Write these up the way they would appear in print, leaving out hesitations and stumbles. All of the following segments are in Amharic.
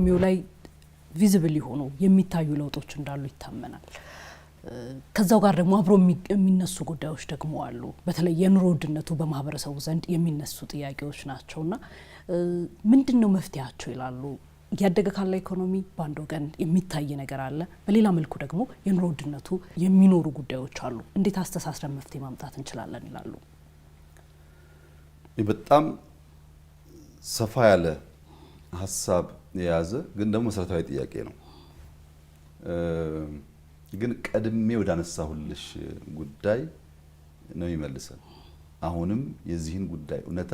ኢኮኖሚው ላይ visible የሆኑ የሚታዩ ለውጦች እንዳሉ ይታመናል። ከዛው ጋር ደግሞ አብሮ የሚነሱ ጉዳዮች ደግሞ አሉ። በተለይ የኑሮ ውድነቱ በማህበረሰቡ ዘንድ የሚነሱ ጥያቄዎች ናቸውና ምንድን ነው መፍትሄያቸው ይላሉ። እያደገ ካለ ኢኮኖሚ በአንድ ወገን የሚታይ ነገር አለ፣ በሌላ መልኩ ደግሞ የኑሮ ውድነቱ የሚኖሩ ጉዳዮች አሉ። እንዴት አስተሳስረን መፍትሄ ማምጣት እንችላለን ይላሉ። በጣም ሰፋ ያለ ሀሳብ የያዘ ግን ደግሞ መሰረታዊ ጥያቄ ነው። ግን ቀድሜ ወዳነሳሁልሽ ጉዳይ ነው ይመልሰን። አሁንም የዚህን ጉዳይ እውነታ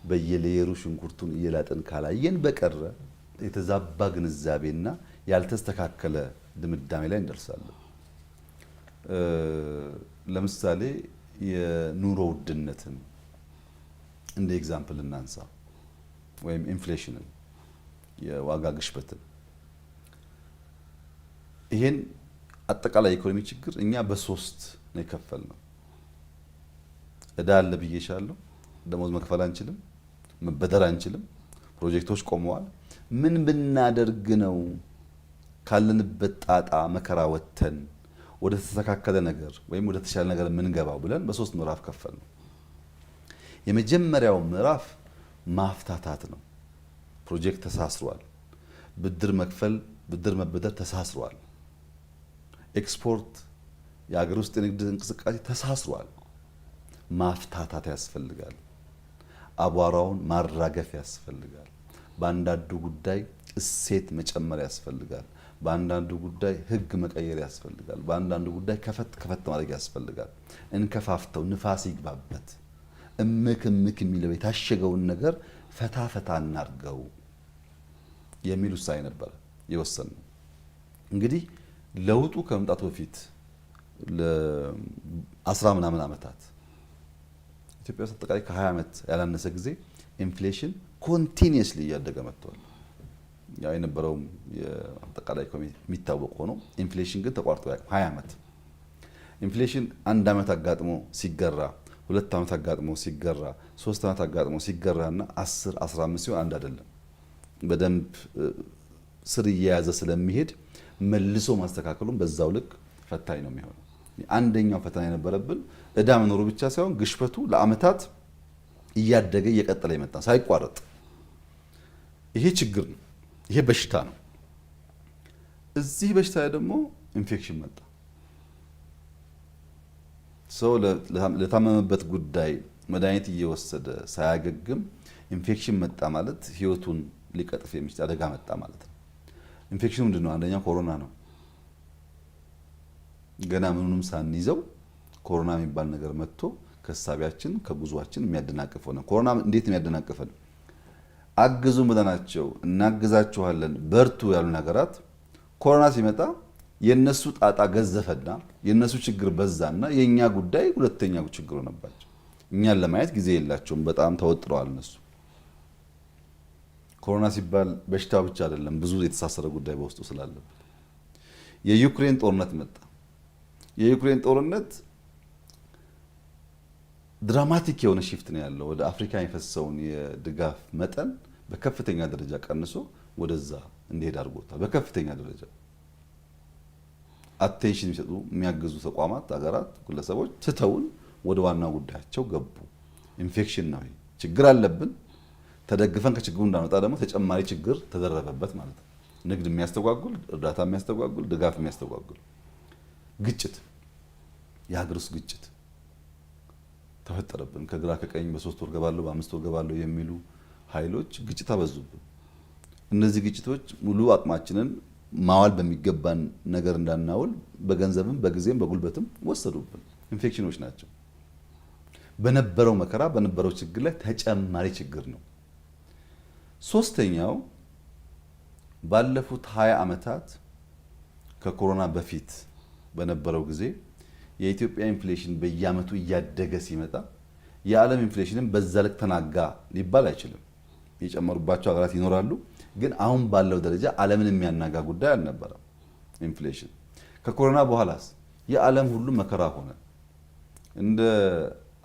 በየ layer ኡ ሽንኩርቱን እየላጥን ካላየን በቀረ የተዛባ ግንዛቤና ያልተስተካከለ ድምዳሜ ላይ እንደርሳለን። ለምሳሌ የኑሮ ውድነትን እንደ example እናንሳ፣ ወይም inflation ን፣ የዋጋ ግሽበትን። ይሄን አጠቃላይ የኢኮኖሚ ችግር እኛ በሶስት ነው የከፈልነው። እዳ አለ ብዬሻለሁ። ደሞዝ መክፈል አንችልም፣ መበደር አንችልም፣ ፕሮጀክቶች ቆመዋል። ምን ብናደርግ ነው ካለንበት ጣጣ መከራ ወጥተን ወደ ተስተካከለ ነገር ወይም ወደ ተሻለ ነገር የምንገባው ብለን በሶስት ምዕራፍ ከፈልነው። የመጀመሪያው ምዕራፍ ማፍታታት ነው። ፕሮጀክት ተሳስሯል። ብድር መክፈል፣ ብድር መበደር ተሳስሯል። ኤክስፖርት፣ የሀገር ውስጥ የንግድ እንቅስቃሴ ተሳስሯል። ማፍታታት ያስፈልጋል። አቧራውን ማራገፍ ያስፈልጋል። በአንዳንዱ ጉዳይ እሴት መጨመር ያስፈልጋል። በአንዳንዱ ጉዳይ ሕግ መቀየር ያስፈልጋል። በአንዳንዱ ጉዳይ ከፈት ከፈት ማድረግ ያስፈልጋል። እንከፋፍተው፣ ንፋስ ይግባበት። እምክ እምክ የሚለው የታሸገውን ነገር ፈታ ፈታ እናርገው የሚል ውሳኔ ነበረ የወሰንነው። እንግዲህ ለውጡ ከመምጣቱ በፊት ለአስራ ምናምን ዓመታት ኢትዮጵያ ውስጥ አጠቃላይ ከ20 ዓመት ያላነሰ ጊዜ inflation continuously እያደገ መጥቷል። ያው የነበረውም የአጠቃላይ ኢኮኖሚ የሚታወቅ ሆኖ inflation ግን ተቋርጦ አያውቅም። 20 ዓመት inflation አንድ ዓመት አጋጥሞ ሲገራ፣ 2 ዓመት አጋጥሞ ሲገራ፣ 3 ዓመት አጋጥሞ ሲገራ እና 10 15 ሲሆን አንድ አይደለም። በደንብ ስር እየያዘ ስለሚሄድ መልሶ ማስተካከሉም በዛው ልክ ፈታኝ ነው የሚሆነው። አንደኛው ፈተና የነበረብን እዳ መኖሩ ብቻ ሳይሆን ግሽበቱ ለዓመታት እያደገ እየቀጠለ የመጣ ሳይቋረጥ፣ ይሄ ችግር ነው። ይሄ በሽታ ነው። እዚህ በሽታ ላይ ደግሞ ኢንፌክሽን መጣ። ሰው ለታመመበት ጉዳይ መድኃኒት እየወሰደ ሳያገግም ኢንፌክሽን መጣ ማለት ህይወቱን ሊቀጥፍ የሚችል አደጋ መጣ ማለት ነው። ኢንፌክሽኑ ምንድን ነው? አንደኛው ኮሮና ነው። ገና ምኑንም ሳንይዘው ኮሮና የሚባል ነገር መጥቶ ከሳቢያችን ከጉዟችን የሚያደናቅፍ ሆነ። ኮሮና እንዴት የሚያደናቅፈን? አግዙን ብለናቸው እናግዛችኋለን በርቱ ያሉ ነገራት ኮሮና ሲመጣ የነሱ ጣጣ ገዘፈና የነሱ ችግር በዛና የኛ ጉዳይ ሁለተኛ ችግር ሆነባቸው። እኛን ለማየት ጊዜ የላቸውም። በጣም ተወጥረዋል እነሱ። ኮሮና ሲባል በሽታው ብቻ አይደለም፣ ብዙ የተሳሰረ ጉዳይ በውስጡ ስላለበት። የዩክሬን ጦርነት መጣ። የዩክሬን ጦርነት dramatic የሆነ shift ነው ያለው። ወደ አፍሪካ የሚፈሰውን የድጋፍ መጠን በከፍተኛ ደረጃ ቀንሶ ወደዛ እንዲሄድ አድርጎታል። በከፍተኛ ደረጃ attention የሚሰጡ የሚያግዙ ተቋማት፣ ሀገራት፣ ግለሰቦች ትተውን ወደ ዋናው ጉዳያቸው ገቡ። ኢንፌክሽን ነው፣ ችግር አለብን። ተደግፈን ከችግሩ እንዳንወጣ ደግሞ ተጨማሪ ችግር ተደረበበት ማለት ነው። ንግድ የሚያስተጓጉል፣ እርዳታ የሚያስተጓጉል፣ ድጋፍ የሚያስተጓጉል ግጭት፣ የሀገር ውስጥ ግጭት ተፈጠረብን። ከግራ ከቀኝ በ3 ወር ገባለሁ በ5 ወር ገባለሁ የሚሉ ኃይሎች ግጭት አበዙብን። እነዚህ ግጭቶች ሙሉ አቅማችንን ማዋል በሚገባን ነገር እንዳናውል በገንዘብም በጊዜም በጉልበትም ወሰዱብን። ኢንፌክሽኖች ናቸው። በነበረው መከራ በነበረው ችግር ላይ ተጨማሪ ችግር ነው። ሶስተኛው ባለፉት 20 ዓመታት ከኮሮና በፊት በነበረው ጊዜ የኢትዮጵያ inflation በየዓመቱ እያደገ ሲመጣ የዓለም inflation ም በዛ ልክ ተናጋ ሊባል አይችልም። የጨመሩባቸው ሀገራት ይኖራሉ፣ ግን አሁን ባለው ደረጃ ዓለምን የሚያናጋ ጉዳይ አልነበረም inflation። ከኮሮና በኋላስ የዓለም ሁሉ መከራ ሆነ። እንደ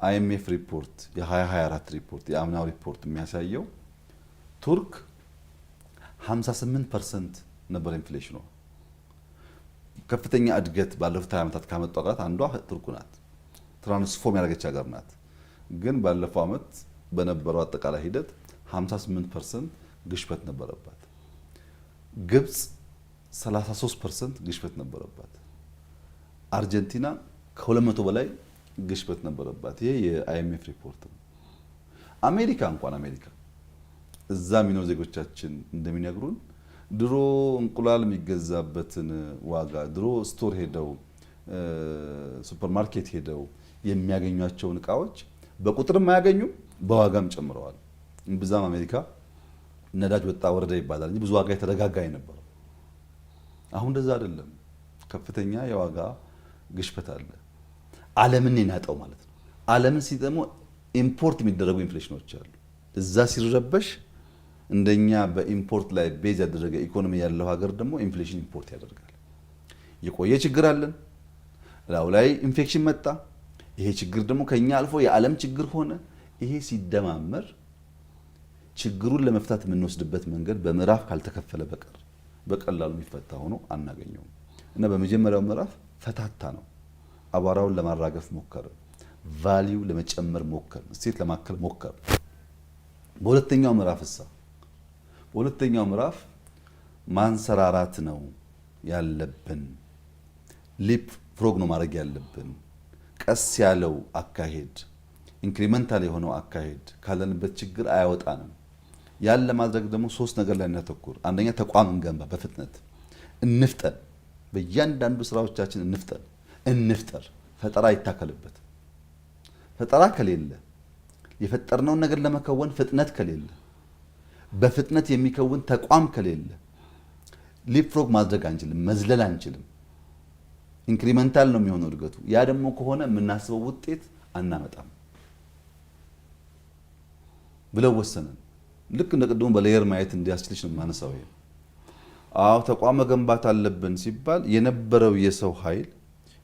IMF ሪፖርት የ2024 ሪፖርት የአምናው ሪፖርት የሚያሳየው ቱርክ 58% ነበር inflation ኗ። ከፍተኛ እድገት ባለፉት 20 ዓመታት ካመጡ ሀገራት አንዷ ቱርክ ናት። Transform ያደረገች ሀገር ናት። ግን ባለፈው ዓመት በነበረው አጠቃላይ ሂደት 58% ግሽበት ነበረባት። ግብፅ 33% ግሽበት ነበረባት። አርጀንቲና ከ200 በላይ ግሽበት ነበረባት። ይሄ የ IMF ሪፖርት ነው። አሜሪካ እንኳን አሜሪካ እዛ የሚኖሩ ዜጎቻችን እንደሚነግሩን ድሮ እንቁላል የሚገዛበትን ዋጋ፣ ድሮ store ሄደው፣ ሱፐርማርኬት ሄደው የሚያገኟቸውን እቃዎች በቁጥርም አያገኙም፣ በዋጋም ጨምረዋል። እምብዛም አሜሪካ ነዳጅ ወጣ ወረደ ይባላል እንጂ ብዙ ዋጋ የተረጋጋ የነበረው። አሁን እንደዛ አይደለም። ከፍተኛ የዋጋ ግሽበት አለ። ዓለምን የናጠው ማለት ነው። ዓለምን ሲደግሞ import የሚደረጉ inflation ኖች አሉ። እዛ ሲረበሽ እንደኛ በ import ላይ base ያደረገ ኢኮኖሚ ያለው ሀገር ደግሞ inflation import ያደርጋል። የቆየ ችግር አለን። ላዩ ላይ ኢንፌክሽን መጣ። ይሄ ችግር ደግሞ ከኛ አልፎ የዓለም ችግር ሆነ። ይሄ ሲደማመር ችግሩን ለመፍታት የምንወስድበት መንገድ በምዕራፍ ካልተከፈለ በቀር በቀላሉ የሚፈታ ሆኖ አናገኘውም እና በመጀመሪያው ምዕራፍ ፈታታ ነው። አቧራውን ለማራገፍ ሞከርን፣ value ለመጨመር ሞከርን፣ እሴት ለማከል ሞከርን። በሁለተኛው ምዕራፍ እሳ በሁለተኛው ምዕራፍ ማንሰራራት ነው ያለብን። Leapfrog ነው ማድረግ ያለብን። ቀስ ያለው አካሄድ፣ incremental የሆነው አካሄድ ካለንበት ችግር አያወጣንም። ያን ለማድረግ ደግሞ ሶስት ነገር ላይ እናተኩር። አንደኛ ተቋም እንገንባ፣ በፍጥነት እንፍጠን። በእያንዳንዱ ስራዎቻችን እንፍጠን፣ እንፍጠር። ፈጠራ ይታከልበት። ፈጠራ ከሌለ፣ የፈጠርነውን ነገር ለመከወን ፍጥነት ከሌለ፣ በፍጥነት የሚከውን ተቋም ከሌለ leapfrog ማድረግ አንችልም፣ መዝለል አንችልም። Incremental ነው የሚሆነው እድገቱ። ያ ደግሞ ከሆነ የምናስበው ውጤት አናመጣም ብለው ወሰንን። ልክ እንደ ቅድሙ በ layer ማየት እንዲያስችልሽ ነው የማነሳው። ይሄ አዎ ተቋም መገንባት አለብን ሲባል የነበረው የሰው ኃይል፣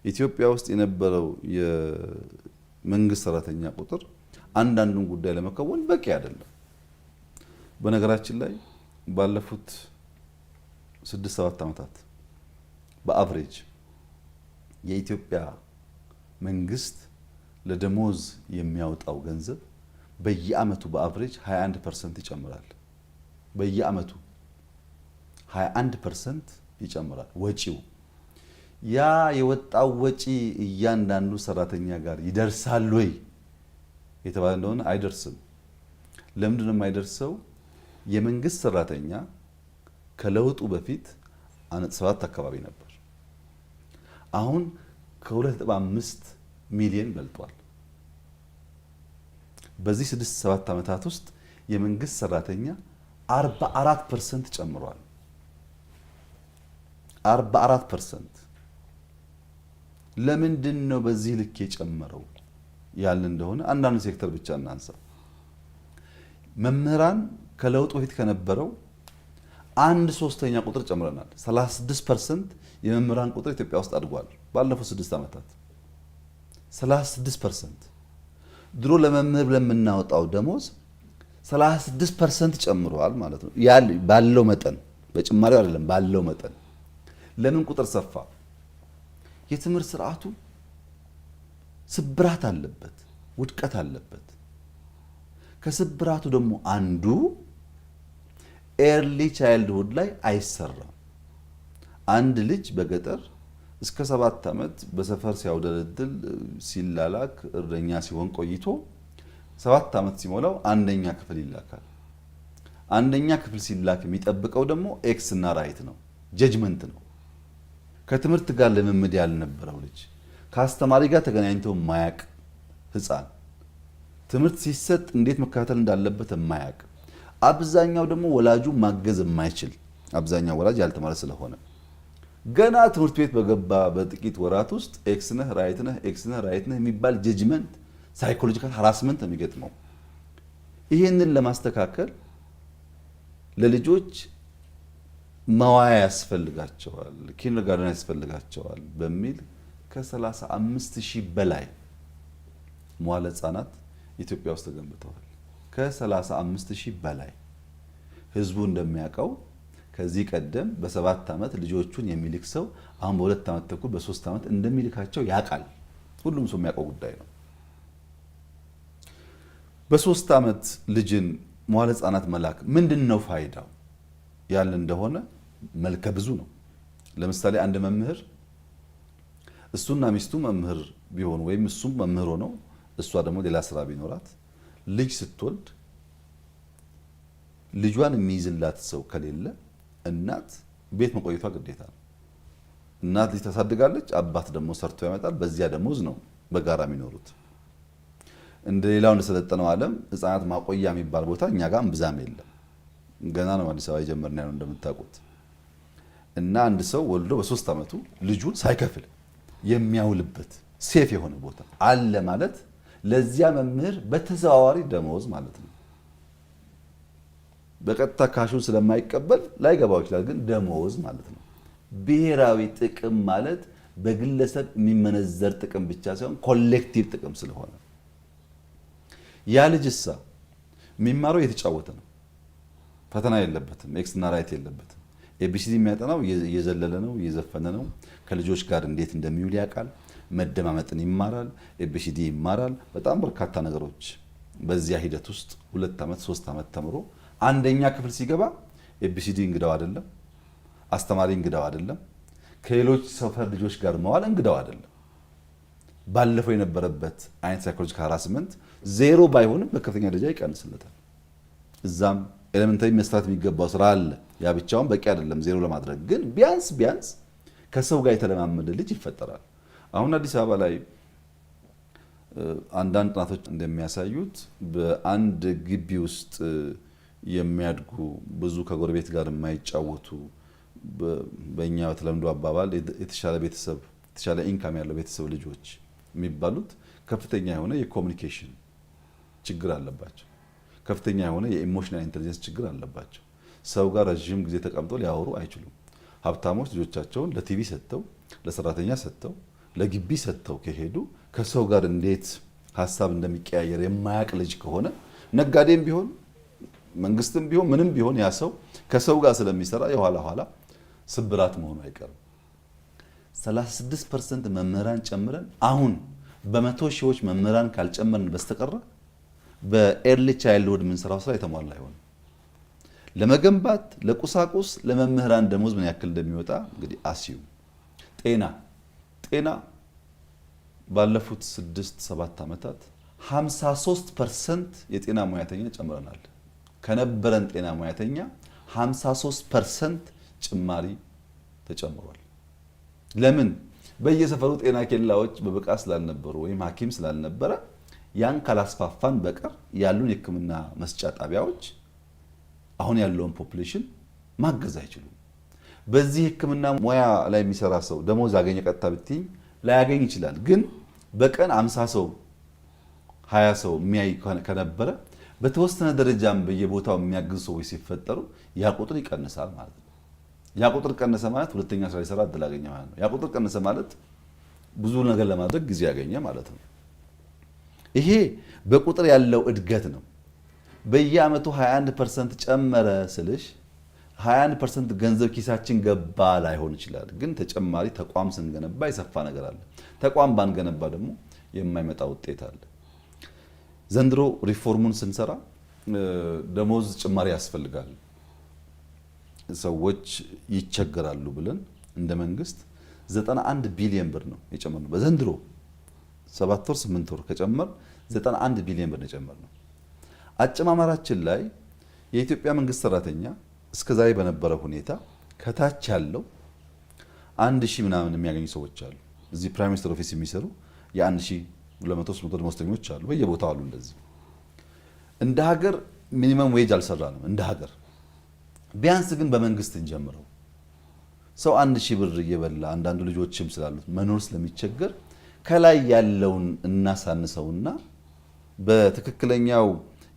ኢትዮጵያ ውስጥ የነበረው የመንግስት ሰራተኛ ቁጥር አንዳንዱን ጉዳይ ለመከወን በቂ አይደለም። በነገራችን ላይ ባለፉት 6-7 ዓመታት በ average የኢትዮጵያ መንግስት ለደሞዝ የሚያወጣው ገንዘብ በየአመቱ በ average 21% ይጨምራል። በየአመቱ 21% ይጨምራል ወጪው። ያ የወጣው ወጪ እያንዳንዱ ሰራተኛ ጋር ይደርሳል ወይ የተባለ እንደሆነ አይደርስም። ለምንድን ነው የማይደርሰው? የመንግስት ሰራተኛ ከለውጡ በፊት 1.7 አካባቢ ነበር። አሁን ከ2.5 ሚሊዮን በልጧል። በዚህ 6-7 ዓመታት ውስጥ የመንግስት ሰራተኛ 44% ጨምሯል። 44%። ለምንድን ነው በዚህ ልክ የጨመረው ያልን እንደሆነ አንዳንድ ሴክተር ብቻ እናንሳ። መምህራን ከለውጡ በፊት ከነበረው አንድ ሶስተኛ ቁጥር ጨምረናል። 36% የመምህራን ቁጥር ኢትዮጵያ ውስጥ አድጓል ባለፉት 6 ዓመታት 36%። ድሮ ለመምህር ብለን የምናወጣው ደሞዝ 36% ጨምሯል ማለት ነው። ባለው መጠን፣ በጭማሪው አይደለም፣ ባለው መጠን። ለምን ቁጥር ሰፋ? የትምህርት ስርዓቱ ስብራት አለበት፣ ውድቀት አለበት። ከስብራቱ ደግሞ አንዱ early childhood ላይ አይሰራም። አንድ ልጅ በገጠር እስከ 7 ዓመት በሰፈር ሲያውደለድል፣ ሲላላክ፣ እረኛ ሲሆን ቆይቶ 7 ዓመት ሲሞላው አንደኛ ክፍል ይላካል። አንደኛ ክፍል ሲላክ የሚጠብቀው ደግሞ X እና right ነው፣ judgment ነው። ከትምህርት ጋር ልምምድ ያልነበረው ልጅ፣ ከአስተማሪ ጋር ተገናኝቶ የማያቅ ህፃን፣ ትምህርት ሲሰጥ እንዴት መከታተል እንዳለበት የማያቅ፣ አብዛኛው ደግሞ ወላጁ ማገዝ የማይችል፣ አብዛኛው ወላጅ ያልተማረ ስለሆነ ገና ትምህርት ቤት በገባ በጥቂት ወራት ውስጥ X ነህ፣ right ነህ፣ X ነህ፣ right ነህ የሚባል judgment፣ psychological harassment ነው የሚገጥመው። ይህንን ለማስተካከል ለልጆች መዋያ ያስፈልጋቸዋል፣ kindergarten ያስፈልጋቸዋል በሚል ከ35 ሺህ በላይ መዋለ ህጻናት ኢትዮጵያ ውስጥ ተገንብተዋል። ከ35 ሺህ በላይ። ህዝቡ እንደሚያውቀው ከዚህ ቀደም በ7 ዓመት ልጆቹን የሚልክ ሰው አሁን በ2 ዓመት ተኩል፣ በ3 ዓመት እንደሚልካቸው ያውቃል። ሁሉም ሰው የሚያውቀው ጉዳይ ነው። በ3 ዓመት ልጅን መዋለ ሕጻናት መላክ ምንድን ነው ፋይዳው ያለ እንደሆነ መልከ ብዙ ነው። ለምሳሌ አንድ መምህር እሱና ሚስቱ መምህር ቢሆኑ ወይም እሱም መምህር ሆነው እሷ ደግሞ ሌላ ስራ ቢኖራት፣ ልጅ ስትወልድ ልጇን የሚይዝላት ሰው ከሌለ እናት ቤት መቆየቷ ግዴታ ነው። እናት ልጅ ታሳድጋለች፣ አባት ደግሞ ሰርቶ ያመጣል። በዚያ ደሞዝ ነው በጋራ የሚኖሩት። እንደ ሌላው እንደሰለጠነው ዓለም ህፃናት ማቆያ የሚባል ቦታ እኛ ጋር እምብዛም የለም። ገና ነው አዲስ አበባ የጀመርን ያለው እንደምታውቁት። እና አንድ ሰው ወልዶ በ3 ዓመቱ ልጁን ሳይከፍል የሚያውልበት safe የሆነ ቦታ አለ ማለት ለዚያ መምህር በተዘዋዋሪ ደመወዝ ማለት ነው። በቀጥታ cash ኡን ስለማይቀበል ላይገባው ይችላል፣ ግን ደመወዝ ማለት ነው። ብሔራዊ ጥቅም ማለት በግለሰብ የሚመነዘር ጥቅም ብቻ ሳይሆን collective ጥቅም ስለሆነ፣ ያ ልጅ እሳ የሚማረው እየተጫወተ ነው። ፈተና የለበትም። X እና right የለበትም። ABCD የሚያጠናው እየዘለለ ነው፣ እየዘፈነ ነው። ከልጆች ጋር እንዴት እንደሚውል ያውቃል። መደማመጥን ይማራል። ABCD ይማራል። በጣም በርካታ ነገሮች በዚያ ሂደት ውስጥ 2 ዓመት፣ 3 ዓመት ተምሮ አንደኛ ክፍል ሲገባ ABCD እንግዳው አይደለም፣ አስተማሪ እንግዳው አይደለም፣ ከሌሎች ሰፈር ልጆች ጋር መዋል እንግዳው አይደለም። ባለፈው የነበረበት አይነት psychological harassment ዜሮ ባይሆንም በከፍተኛ ደረጃ ይቀንስለታል። እዛም elementary መስራት የሚገባው ስራ አለ። ያ ብቻውን በቂ አይደለም ዜሮ ለማድረግ፣ ግን ቢያንስ ቢያንስ ከሰው ጋር የተለማመደ ልጅ ይፈጠራል። አሁን አዲስ አበባ ላይ አንዳንድ ጥናቶች እንደሚያሳዩት በአንድ ግቢ ውስጥ የሚያድጉ፣ ብዙ ከጎረቤት ጋር የማይጫወቱ፣ በእኛ በተለምዶ አባባል የተሻለ ቤተሰብ፣ የተሻለ income ያለው ቤተሰብ ልጆች የሚባሉት ከፍተኛ የሆነ የ communication ችግር አለባቸው። ከፍተኛ የሆነ የ emotional intelligence ችግር አለባቸው። ሰው ጋር ረዥም ጊዜ ተቀምጦ ሊያወሩ አይችሉም። ሀብታሞች ልጆቻቸውን ለቲቪ ሰጥተው፣ ለሰራተኛ ሰጥተው፣ ለግቢ ሰጥተው ከሄዱ፣ ከሰው ጋር እንዴት ሀሳብ እንደሚቀያየር የማያውቅ ልጅ ከሆነ፣ ነጋዴም ቢሆን፣ መንግስትም ቢሆን፣ ምንም ቢሆን ያ ሰው ከሰው ጋር ስለሚሰራ የኋላ ኋላ ስብራት መሆኑ አይቀርም። 36% መምህራን ጨምረን አሁን በመቶ ሺዎች መምህራን ካልጨመርን በስተቀረ በ early childhood የምንሰራው ስራ የተሟላ አይሆንም። ለመገንባት፣ ለቁሳቁስ፣ ለመምህራን ደሞዝ ምን ያክል እንደሚወጣ እንግዲህ አስዩ። ጤና ባለፉት 6፣ 7 ዓመታት 53% የጤና ሙያተኛ ጨምረናል። ከነበረን ጤና ሙያተኛ 53% ጭማሪ ተጨምሯል። ለምን? በየሰፈሩ ጤና ኬላዎች በብቃት ስላልነበሩ ወይም ሐኪም ስላልነበረ፣ ያን ካላስፋፋን በቀር ያሉን የሕክምና መስጫ ጣቢያዎች አሁን ያለውን population ማገዝ አይችሉም። በዚህ ሕክምና ሙያ ላይ የሚሰራ ሰው ደሞዝ አገኘ ቀጥታ ብትይኝ ላያገኝ ይችላል። ግን በቀን 50 ሰው፣ 20 ሰው የሚያይ ከነበረ፣ በተወሰነ ደረጃም በየቦታው የሚያግዙ ሰዎች ሲፈጠሩ ያ ቁጥር ይቀንሳል ማለት ነው። ያ ቁጥር ቀነሰ ማለት ሁለተኛ ስራ ሊሰራ እድል አገኘ ማለት ነው። ያ ቁጥር ቀነሰ ማለት ብዙ ነገር ለማድረግ ጊዜ ያገኘ ማለት ነው። ይሄ በቁጥር ያለው እድገት ነው። በየአመቱ 21% ጨመረ ስልሽ 21% ገንዘብ ኪሳችን ገባ ላይሆን ይችላል። ግን ተጨማሪ ተቋም ስንገነባ የሰፋ ነገር አለ። ተቋም ባንገነባ ደግሞ የማይመጣ ውጤት አለ። ዘንድሮ ሪፎርሙን ስንሰራ ደሞዝ ጭማሪ ያስፈልጋል፣ ሰዎች ይቸገራሉ ብለን እንደ መንግስት 91 ቢሊዮን ብር ነው የጨመርነው። በዘንድሮ 7 ወር፣ 8 ወር ከጨመር 91 ቢሊዮን ብር ነው የጨመርነው። አጨማመራችን ላይ የኢትዮጵያ መንግስት ሰራተኛ እስከ ዛሬ በነበረው ሁኔታ ከታች ያለው 1,000 ምናምን የሚያገኙ ሰዎች አሉ። እዚህ Prime Minister Office የሚሰሩ የ1,200 ደሞዝተኞች አሉ፣ በየቦታው አሉ። እንደዚህ እንደ ሀገር minimum wage አልሰራንም እንደ ሀገር። ቢያንስ ግን በመንግስት እንጀምረው። ሰው 1,000 ብር እየበላ፣ አንዳንዱ ልጆችም ስላሉት መኖር ስለሚቸገር፣ ከላይ ያለውን እናሳንሰውና በትክክለኛው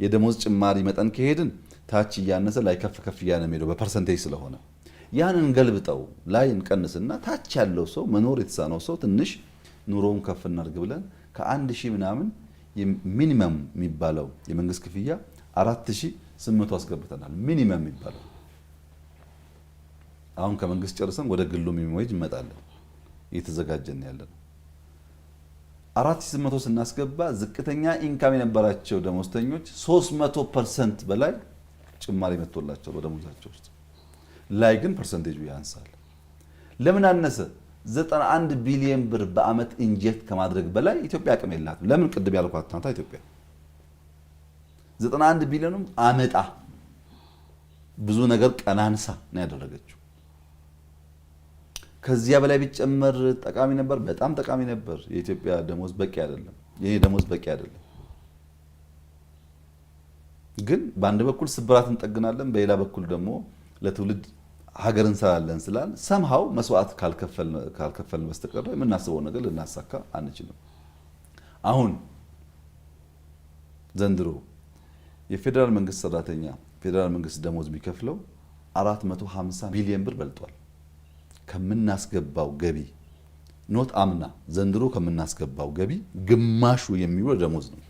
የደሞዝ ጭማሪ መጠን ከሄድን ታች እያነሰ ላይ ከፍ ከፍ እያለ የሚሄደው በ percentage ስለሆነ፣ ያን እንገልብጠው፣ ላይ እንቀንስና ታች ያለው ሰው፣ መኖር የተሳነው ሰው ትንሽ ኑሮውን ከፍ እናድርግ ብለን ከ1,000 ምናምን minimum የሚባለው የመንግስት ክፍያ 4,800 አስገብተናል። Minimum የሚባለው አሁን ከመንግስት ጨርሰን ወደ ግሉ minimum wage እንመጣለን። እየተዘጋጀን ያለ ነው። 4800 ስናስገባ ዝቅተኛ income የነበራቸው ደሞዝተኞች 300% በላይ ጭማሪ መጥቶላቸው በደሞዛቸው ውስጥ ላይ ግን percentage ኡ ያንሳል። ለምን አነሰ? 91 ቢሊዮን ብር በአመት inject ከማድረግ በላይ ኢትዮጵያ አቅም የላትም። ለምን? ቅድም ያልኳት ናታ ኢትዮጵያ 91 ቢሊዮንም አመጣ ብዙ ነገር ቀናንሳ ነው ያደረገችው። ከዚያ በላይ ቢጨመር ጠቃሚ ነበር፣ በጣም ጠቃሚ ነበር። የኢትዮጵያ ደሞዝ በቂ አይደለም። የኔ ደሞዝ በቂ አይደለም። ግን በአንድ በኩል ስብራት እንጠግናለን፣ በሌላ በኩል ደግሞ ለትውልድ ሀገር እንሰራለን ስላል somehow መስዋዕት ካልከፈልን በስተቀር የምናስበው ነገር ልናሳካ አንችልም። አሁን ዘንድሮ የፌዴራል መንግስት ሰራተኛ ፌዴራል መንግስት ደሞዝ የሚከፍለው 450 ቢሊዮን ብር በልጧል። ከምናስገባው ገቢ not አምና ዘንድሮ ከምናስገባው ገቢ ግማሹ የሚውለው ደሞዝ ነው።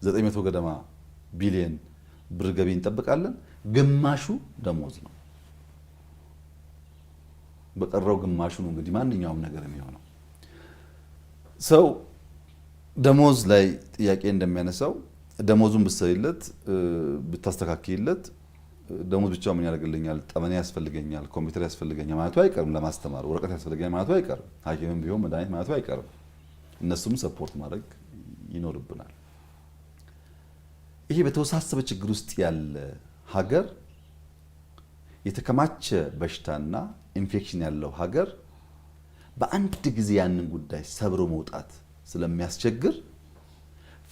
900 ገደማ ቢሊዮን ብር ገቢ እንጠብቃለን። ግማሹ ደሞዝ ነው። በቀረው ግማሹ ነው እንግዲህ ማንኛውም ነገር የሚሆነው። ሰው ደሞዝ ላይ ጥያቄ እንደሚያነሳው ደሞዙን ብትሰሪለት ብታስተካክይለት ደሞዝ ብቻው ምን ያደርግልኛል? ጠመኔ ያስፈልገኛል፣ ኮምፒውተር ያስፈልገኛል ማለቱ አይቀርም። ለማስተማር ወረቀት ያስፈልገኛል ማለቱ አይቀርም። ሐኪምም ቢሆን መድኃኒት ማለቱ አይቀርም። እነሱም support ማድረግ ይኖርብናል። ይሄ በተወሳሰበ ችግር ውስጥ ያለ ሀገር፣ የተከማቸ በሽታና ኢንፌክሽን ያለው ሀገር በአንድ ጊዜ ያንን ጉዳይ ሰብሮ መውጣት ስለሚያስቸግር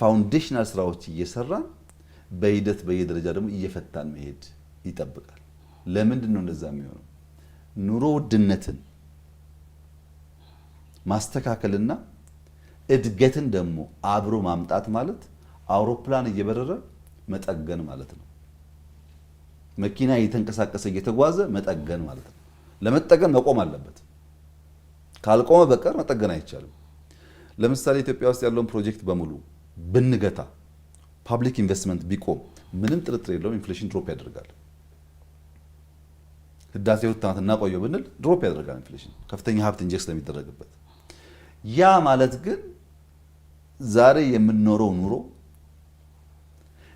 foundational ስራዎች እየሰራን በሂደት በየደረጃ ደግሞ እየፈታን መሄድ ይጠብቃል። ለምንድን ነው እንደዛ የሚሆነው? ኑሮ ውድነትን ማስተካከልና እድገትን ደግሞ አብሮ ማምጣት ማለት አውሮፕላን እየበረረ መጠገን ማለት ነው። መኪና እየተንቀሳቀሰ እየተጓዘ መጠገን ማለት ነው። ለመጠገን መቆም አለበት። ካልቆመ በቀር መጠገን አይቻልም። ለምሳሌ ኢትዮጵያ ውስጥ ያለውን ፕሮጀክት በሙሉ ብንገታ፣ public investment ቢቆም ምንም ጥርጥር የለውም inflation drop ያደርጋል። ህዳሴ 2 ዓመት እናቆየው ብንል drop ያደርጋል inflation ከፍተኛ ሀብት inject ስለሚደረግበት። ያ ማለት ግን ዛሬ የምንኖረው ኑሮ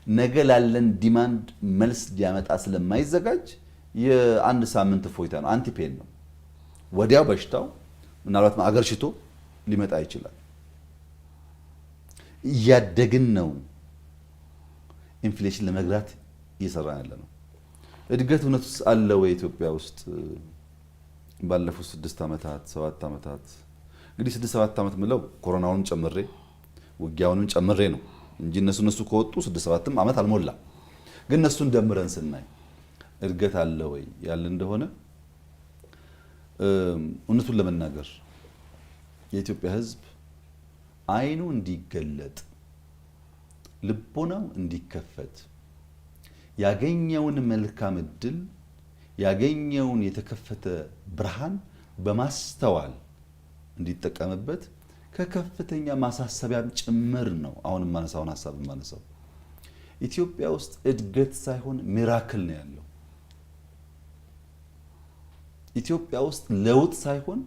ነገ ላለን demand መልስ ሊያመጣ ስለማይዘጋጅ የአንድ ሳምንት እፎይታ ነው፣ anti-pain ነው። ወዲያው በሽታው ምናልባት አገርሽቶ ሊመጣ ይችላል። እያደግን ነው። Inflation ለመግራት እየሰራን ያለ ነው። እድገት እውነት ውስጥ አለ ወይ ኢትዮጵያ ውስጥ? ባለፉት 6 ዓመታት 7 ዓመታት፣ እንግዲህ 6 7 ዓመት ምለው ኮሮናውንም ጨምሬ ውጊያውንም ጨምሬ ነው እንጂ እነሱ ከወጡ 6 7ም ዓመት አልሞላም። ግን እነሱን ደምረን ስናይ እድገት አለ ወይ ያለ እንደሆነ እውነቱን ለመናገር የኢትዮጵያ ሕዝብ አይኑ እንዲገለጥ፣ ልቦናው እንዲከፈት፣ ያገኘውን መልካም እድል፣ ያገኘውን የተከፈተ ብርሃን በማስተዋል እንዲጠቀምበት ከከፍተኛ ማሳሰቢያም ጭምር ነው። አሁን የማነሳውን ሀሳብ የማነሳው ኢትዮጵያ ውስጥ እድገት ሳይሆን miracle ነው ያለው። ኢትዮጵያ ውስጥ ለውጥ ሳይሆን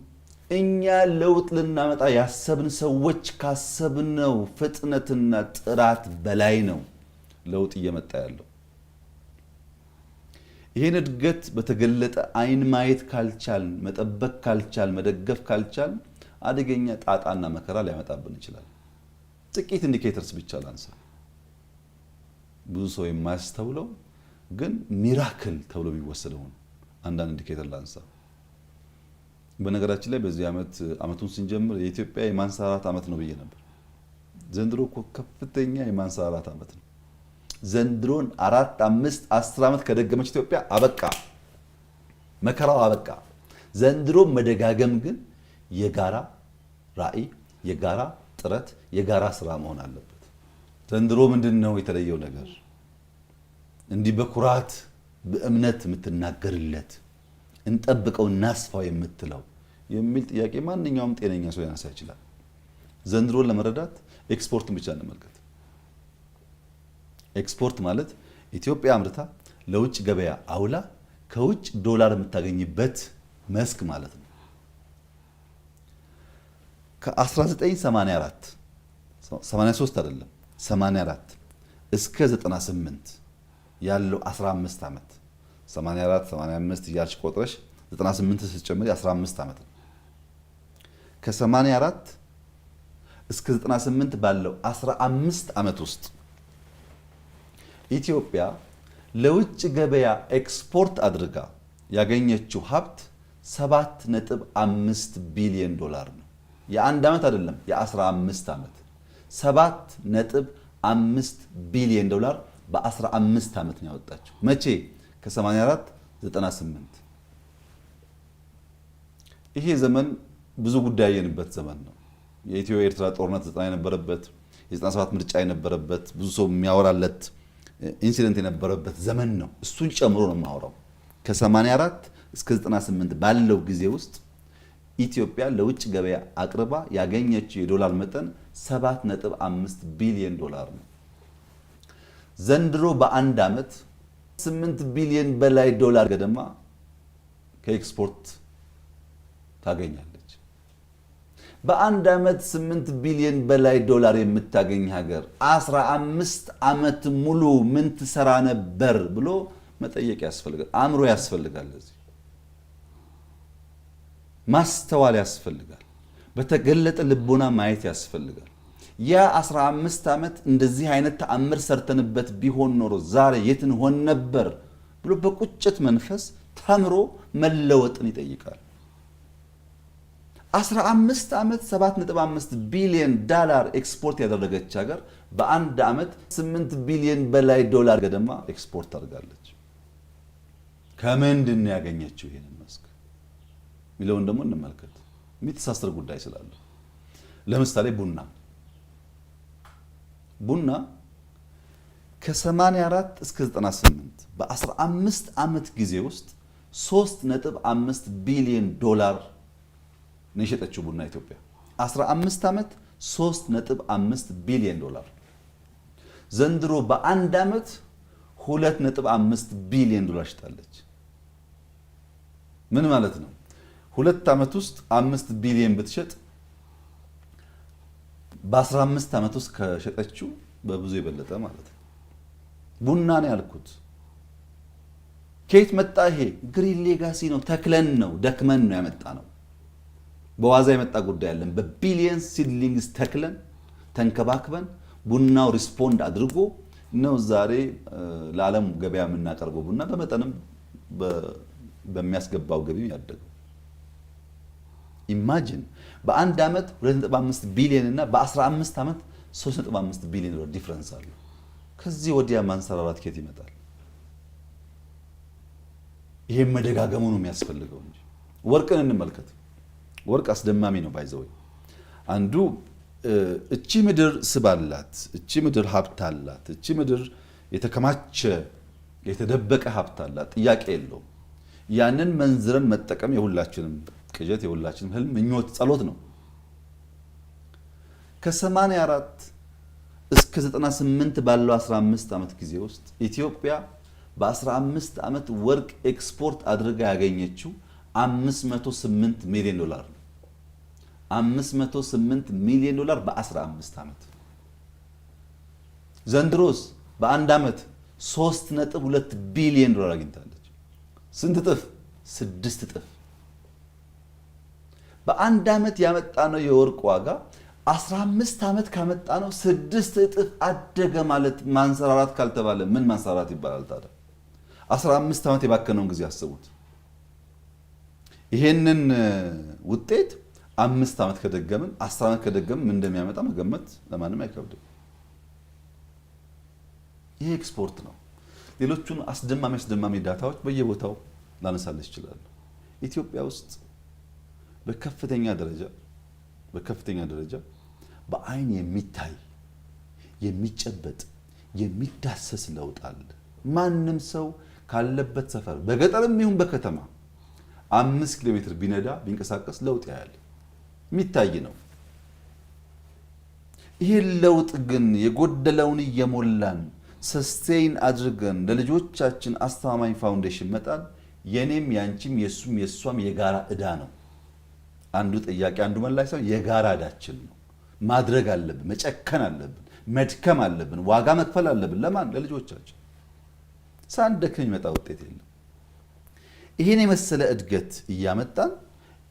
እኛ ለውጥ ልናመጣ ያሰብን ሰዎች ካሰብነው ፍጥነትና ጥራት በላይ ነው ለውጥ እየመጣ ያለው። ይህን እድገት በተገለጠ አይን ማየት ካልቻል፣ መጠበቅ ካልቻል፣ መደገፍ ካልቻል አደገኛ ጣጣና መከራ ሊያመጣብን ይችላል። ጥቂት indicators ብቻ ላንሳ። ብዙ ሰው የማያስተውለው ግን miracle ተብሎ የሚወሰደውን አንዳንድ indicator ላንሳ። በነገራችን ላይ በዚህ ዓመት ዓመቱን ስንጀምር የኢትዮጵያ የማንሰራራት ዓመት ነው ብዬ ነበር። ዘንድሮ እኮ ከፍተኛ የማንሰራራት ዓመት ነው። ዘንድሮን 4፣ 5፣ 10 ዓመት ከደገመች ኢትዮጵያ አበቃ፣ መከራው አበቃ። ዘንድሮ መደጋገም ግን የጋራ ራዕይ፣ የጋራ ጥረት፣ የጋራ ስራ መሆን አለበት። ዘንድሮ ምንድን ነው የተለየው ነገር? እንዲህ በኩራት በእምነት የምትናገርለት፣ እንጠብቀው እናስፋው የምትለው የሚል ጥያቄ ማንኛውም ጤነኛ ሰው ያነሳ ይችላል። ዘንድሮን ለመረዳት ኤክስፖርትን ብቻ እንመልከት። ኤክስፖርት ማለት ኢትዮጵያ አምርታ ለውጭ ገበያ አውላ ከውጭ ዶላር የምታገኝበት መስክ ማለት ነው። ከ1984፣ 83 አይደለም፣ 84 እስከ 98 ያለው 15 ዓመት፣ 84፣ 85 እያልሽ ቆጥረሽ 98 ስትጨምሪ 15 ዓመት ነው። ከ84 እስከ 98 ባለው 15 ዓመት ውስጥ ኢትዮጵያ ለውጭ ገበያ ኤክስፖርት አድርጋ ያገኘችው ሀብት 7.5 ቢሊዮን ዶላር ነው። የአንድ ዓመት አይደለም፣ የ15 ዓመት 7.5 ቢሊዮን ዶላር በ15 ዓመት ነው ያወጣችው። መቼ? ከ84 98። ይሄ ዘመን ብዙ ጉዳይ ያየንበት ዘመን ነው። የኢትዮ ኤርትራ ጦርነት 90 የነበረበት፣ የ97 ምርጫ የነበረበት፣ ብዙ ሰው የሚያወራለት incident የነበረበት ዘመን ነው። እሱን ጨምሮ ነው የማወራው። ከ84 እስከ 98 ባለው ጊዜ ውስጥ ኢትዮጵያ ለውጭ ገበያ አቅርባ ያገኘችው የዶላር መጠን 7.5 ቢሊዮን ዶላር ነው። ዘንድሮ በአንድ ዓመት 8 ቢሊዮን በላይ ዶላር ገደማ ከኤክስፖርት ታገኛለች። በአንድ ዓመት 8 ቢሊዮን በላይ ዶላር የምታገኝ ሀገር 15 ዓመት ሙሉ ምን ትሰራ ነበር ብሎ መጠየቅ ያስፈልጋል። አእምሮ ያስፈልጋል። ለዚህ ማስተዋል ያስፈልጋል። በተገለጠ ልቦና ማየት ያስፈልጋል። ያ 15 ዓመት እንደዚህ አይነት ተአምር ሰርተንበት ቢሆን ኖሮ ዛሬ የት እንሆን ነበር ብሎ በቁጭት መንፈስ ተምሮ መለወጥን ይጠይቃል። 15 ዓመት 7.5 ቢሊዮን ዳላር ኤክስፖርት ያደረገች ሀገር በአንድ ዓመት 8 ቢሊዮን በላይ ዶላር ገደማ ኤክስፖርት አድርጋለች። ከምንድን ነው ያገኘችው ይሄንን መስክ የሚለውን ደግሞ እንመልከት። የሚተሳሰር ጉዳይ ስላለ ለምሳሌ ቡና፣ ቡና ከ84 እስከ 98 በ15 ዓመት ጊዜ ውስጥ 3.5 ቢሊዮን ዶላር ነው የሸጠችው ቡና ኢትዮጵያ። 15 ዓመት 3.5 ቢሊዮን ዶላር። ዘንድሮ በአንድ ዓመት 2.5 ቢሊዮን ዶላር ሽጣለች። ምን ማለት ነው? 2 ዓመት ውስጥ 5 ቢሊዮን ብትሸጥ በ15 ዓመት ውስጥ ከሸጠችው በብዙ የበለጠ ማለት ነው። ቡና ነው ያልኩት። ከየት መጣ ይሄ? Green Legacy ነው። ተክለን ነው፣ ደክመን ነው ያመጣነው። በዋዛ የመጣ ጉዳይ አይደለም። በቢሊየን seedlings ተክለን ተንከባክበን ቡናው respond አድርጎ ነው ዛሬ ለዓለም ገበያ የምናቀርበው ቡና በመጠንም በሚያስገባው ገቢ ያደገው። Imagine በአንድ ዓመት 2.5 ቢሊዮን እና በ15 ዓመት 3.5 ቢሊዮን ዶላር difference አለ። ከዚህ ወዲያ ማንሰራራት ከየት ይመጣል? ይሄም መደጋገሙ ነው የሚያስፈልገው እንጂ። ወርቅን እንመልከት። ወርቅ አስደማሚ ነው። By the way አንዱ እቺ ምድር ስብ አላት፣ እቺ ምድር ሀብት አላት፣ እቺ ምድር የተከማቸ የተደበቀ ሀብት አላት፣ ጥያቄ የለውም። ያንን መንዝረን መጠቀም የሁላችንም ቅዠት፣ የሁላችንም ህልም፣ ምኞት፣ ጸሎት ነው። ከ84 እስከ 98 ባለው 15 ዓመት ጊዜ ውስጥ ኢትዮጵያ በ15 ዓመት ወርቅ ኤክስፖርት አድርጋ ያገኘችው 508 ሚሊዮን ዶላር ነው። 508 ሚሊዮን ዶላር በ15 ዓመት። ዘንድሮስ በአንድ ዓመት 3.2 ቢሊዮን ዶላር አግኝታለች። ስንት እጥፍ? 6 እጥፍ። በአንድ ዓመት ያመጣነው የወርቅ ዋጋ 15 ዓመት ካመጣነው 6 እጥፍ አደገ ማለት ማንሰራራት ካልተባለ ምን ማንሰራራት ይባላል ታዲያ? 15 ዓመት የባከነውን ጊዜ አስቡት። ይሄንን ውጤት 5 ዓመት ከደገምን፣ 10 ዓመት ከደገምን ምን እንደሚያመጣ መገመት ለማንም አይከብድም። ይሄ ኤክስፖርት ነው። ሌሎቹን አስደማሚ አስደማሚ data ዎች በየቦታው ላነሳልሽ እችላለሁ። ኢትዮጵያ ውስጥ በከፍተኛ ደረጃ በአይን የሚታይ፣ የሚጨበጥ፣ የሚዳሰስ ለውጥ አለ። ማንም ሰው ካለበት ሰፈር በገጠርም ይሁን በከተማ 5 ኪሎ ሜትር ቢነዳ፣ ቢንቀሳቀስ ለውጥ ያያል። የሚታይ ነው። ይሄ ለውጥ ግን የጎደለውን እየሞላን sustain አድርገን ለልጆቻችን አስተማማኝ foundation መጣል የኔም ያንቺም የሱም የሷም የጋራ እዳ ነው። አንዱ ጥያቄ አንዱ መላሽ ሳይሆን የጋራ እዳችን ነው። ማድረግ አለብን፣ መጨከን አለብን፣ መድከም አለብን፣ ዋጋ መክፈል አለብን። ለማን? ለልጆቻችን። ሳንደክም የሚመጣ ውጤት የለም። ይህን የመሰለ እድገት እያመጣን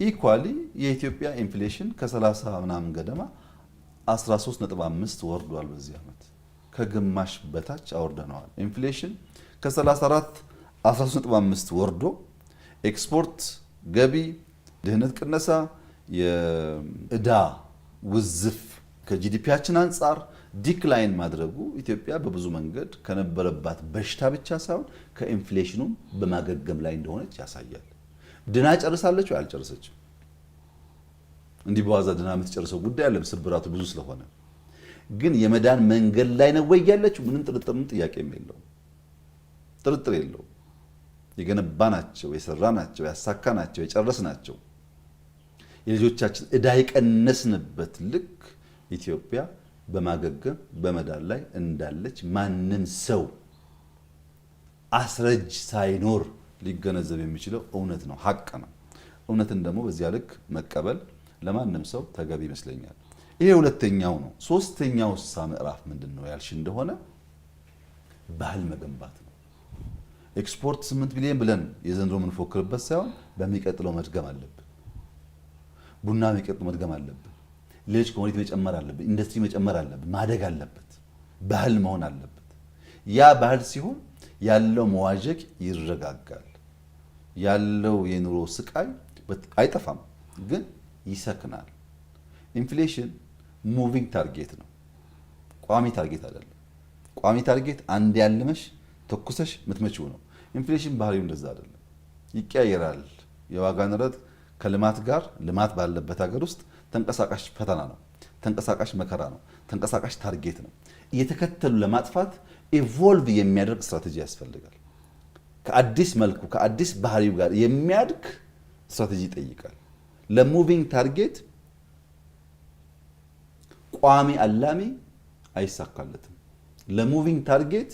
equally የኢትዮጵያ inflation ከ30 ምናምን ገደማ 13.5 ወርዷል። በዚህ ዓመት ከግማሽ በታች አውርደነዋል። Inflation ከ34 13.5 ወርዶ ኤክስፖርት ገቢ፣ ድህነት ቅነሳ፣ የእዳ ውዝፍ ከ GDP ያችን አንጻር decline ማድረጉ ኢትዮጵያ በብዙ መንገድ ከነበረባት በሽታ ብቻ ሳይሆን ከ inflation ኑም በማገገም ላይ እንደሆነች ያሳያል። ድና ጨርሳለች ወይ? አልጨረሰችም። እንዲህ በዋዛ ድና የምትጨርሰው ጉዳይ አለም፣ ስብራቱ ብዙ ስለሆነ። ግን የመዳን መንገድ ላይ ነው ወይ ያለችው? ምንም ጥርጥርም ጥያቄም የለውም፣ ጥርጥር የለውም። የገነባናቸው፣ የሰራናቸው፣ ያሳካናቸው፣ የጨረስናቸው፣ የልጆቻችን ዕዳ የቀነስንበት ልክ ኢትዮጵያ በማገገም በመዳን ላይ እንዳለች ማንም ሰው አስረጅ ሳይኖር ሊገነዘብ የሚችለው እውነት ነው፣ ሀቅ ነው። እውነትን ደግሞ በዚያ ልክ መቀበል ለማንም ሰው ተገቢ ይመስለኛል። ይሄ ሁለተኛው ነው። ሶስተኛው ሳ ምዕራፍ ምንድን ነው ያልሽ እንደሆነ ባህል መገንባት ነው። ኤክስፖርት 8 ቢሊዮን ብለን የዘንድሮ የምንፎክርበት ሳይሆን በሚቀጥለው መድገም አለብን። ቡና በሚቀጥለው መድገም አለብን። ሌሎች commodity መጨመር አለብን። ኢንዱስትሪ መጨመር አለብን። ማደግ አለበት። ባህል መሆን አለበት። ያ ባህል ሲሆን ያለው መዋዠቅ ይረጋጋል። ያለው የኑሮ ስቃይ አይጠፋም፣ ግን ይሰክናል። Inflation moving target ነው፣ ቋሚ target አይደለም። ቋሚ target አንድ ያልመሽ ተኩሰሽ ምትመቺው ነው። Inflation ባህሪው እንደዛ አይደለም፣ ይቀያየራል። የዋጋ ንረት ከልማት ጋር፣ ልማት ባለበት ሀገር ውስጥ ተንቀሳቃሽ ፈተና ነው፣ ተንቀሳቃሽ መከራ ነው፣ ተንቀሳቃሽ target ነው። እየተከተሉ ለማጥፋት evolve የሚያደርግ ስትራቴጂ ያስፈልጋል። ከአዲስ መልኩ ከአዲስ ባህሪው ጋር የሚያድግ ስትራቴጂ ይጠይቃል። ለ moving target ቋሚ አላሚ አይሳካለትም። ለ moving target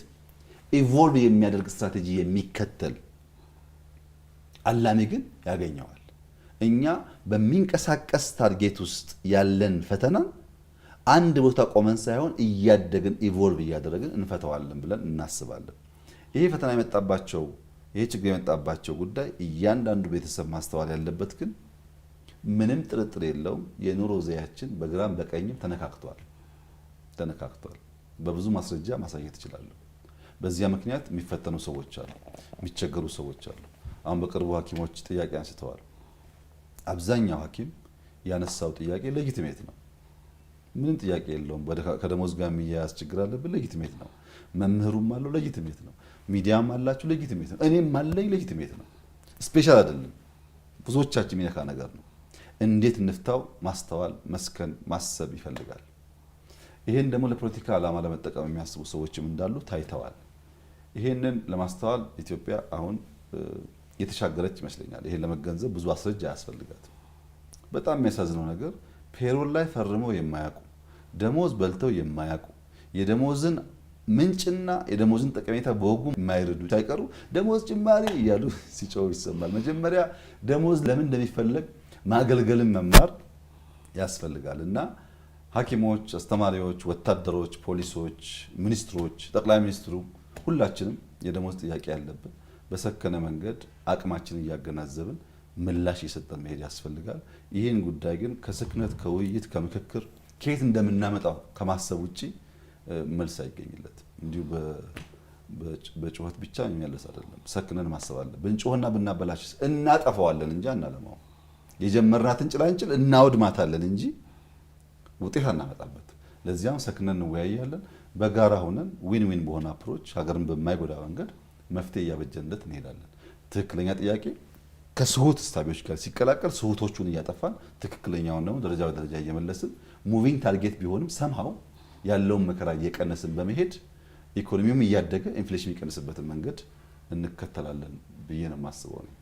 evolve የሚያደርግ ስትራቴጂ የሚከተል አላሚ ግን ያገኘዋል። እኛ በሚንቀሳቀስ target ውስጥ ያለን ፈተና አንድ ቦታ ቆመን ሳይሆን እያደግን evolve እያደረግን እንፈተዋለን ብለን እናስባለን። ይሄ ፈተና የመጣባቸው፣ ይሄ ችግር የመጣባቸው ጉዳይ እያንዳንዱ ቤተሰብ ማስተዋል ያለበት ግን ምንም ጥርጥር የለውም የኑሮ ዘያችን በግራም በቀኝም ተነካክቷል ተነካክቷል። በብዙ ማስረጃ ማሳየት እችላለሁ። በዚያ ምክንያት የሚፈተኑ ሰዎች አሉ፣ የሚቸገሩ ሰዎች አሉ። አሁን በቅርቡ ሐኪሞች ጥያቄ አንስተዋል። አብዛኛው ሐኪም ያነሳው ጥያቄ legitimate ነው። ምንም ጥያቄ የለውም። ከደሞዝ ጋር የሚያያዝ ችግር አለብን፣ legitimate ነው። መምህሩም አለው፣ legitimate ነው። ሚዲያም አላችሁ፣ legitimate ነው። እኔም አለኝ፣ legitimate ነው። Special አይደለም። ብዙዎቻችን የሚነካ ነገር ነው። እንዴት እንፍታው? ማስተዋል፣ መስከን፣ ማሰብ ይፈልጋል። ይሄን ደግሞ ለፖለቲካ ዓላማ ለመጠቀም የሚያስቡ ሰዎችም እንዳሉ ታይተዋል። ይሄንን ለማስተዋል ኢትዮጵያ አሁን የተሻገረች ይመስለኛል። ይሄን ለመገንዘብ ብዙ አስረጃ አያስፈልጋትም። በጣም የሚያሳዝነው ነገር payroll ላይ ፈርመው የማያውቁ፣ ደሞዝ በልተው የማያውቁ፣ የደሞዝን ምንጭና የደሞዝን ጠቀሜታ በወጉ የማይረዱ ሳይቀሩ ደሞዝ ጭማሪ እያሉ ሲጮሁ ይሰማል። መጀመሪያ ደሞዝ ለምን እንደሚፈለግ ማገልገልን መማር ያስፈልጋል እና ሐኪሞች፣ አስተማሪዎች፣ ወታደሮች፣ ፖሊሶች፣ ሚኒስትሮች፣ ጠቅላይ ሚኒስትሩ ሁላችንም የደሞዝ ጥያቄ ያለብን በሰከነ መንገድ አቅማችን እያገናዘብን ምላሽ እየሰጠን መሄድ ያስፈልጋል። ይህን ጉዳይ ግን ከስክነት፣ ከውይይት፣ ከምክክር፣ ከየት እንደምናመጣው ከማሰብ ውጭ መልስ አይገኝለት። እንዲሁ በጩኸት ብቻ የሚመለስ አይደለም። ሰክነን ማሰብ አለ። ብንጮህና ብናበላሽስ እናጠፋዋለን እንጂ አናለማው። የጀመርናትን ጭላንጭል እናወድማታለን እንጂ ውጤት አናመጣበት። ለዚያም ሰክነን እንወያያለን። በጋራ ሆነን win win በሆነ approach ሀገርን በማይጎዳ መንገድ መፍትሄ እያበጀንለት እንሄዳለን። ትክክለኛ ጥያቄ ከስሁት እሳቤዎች ጋር ሲቀላቀል ስሁቶቹን እያጠፋን ትክክለኛውን ደግሞ ደረጃ በደረጃ እየመለስን moving target ቢሆንም somehow ያለውን መከራ እየቀነስን በመሄድ ኢኮኖሚውም እያደገ inflation የሚቀንስበትን መንገድ እንከተላለን ብዬ ነው የማስበው ነው።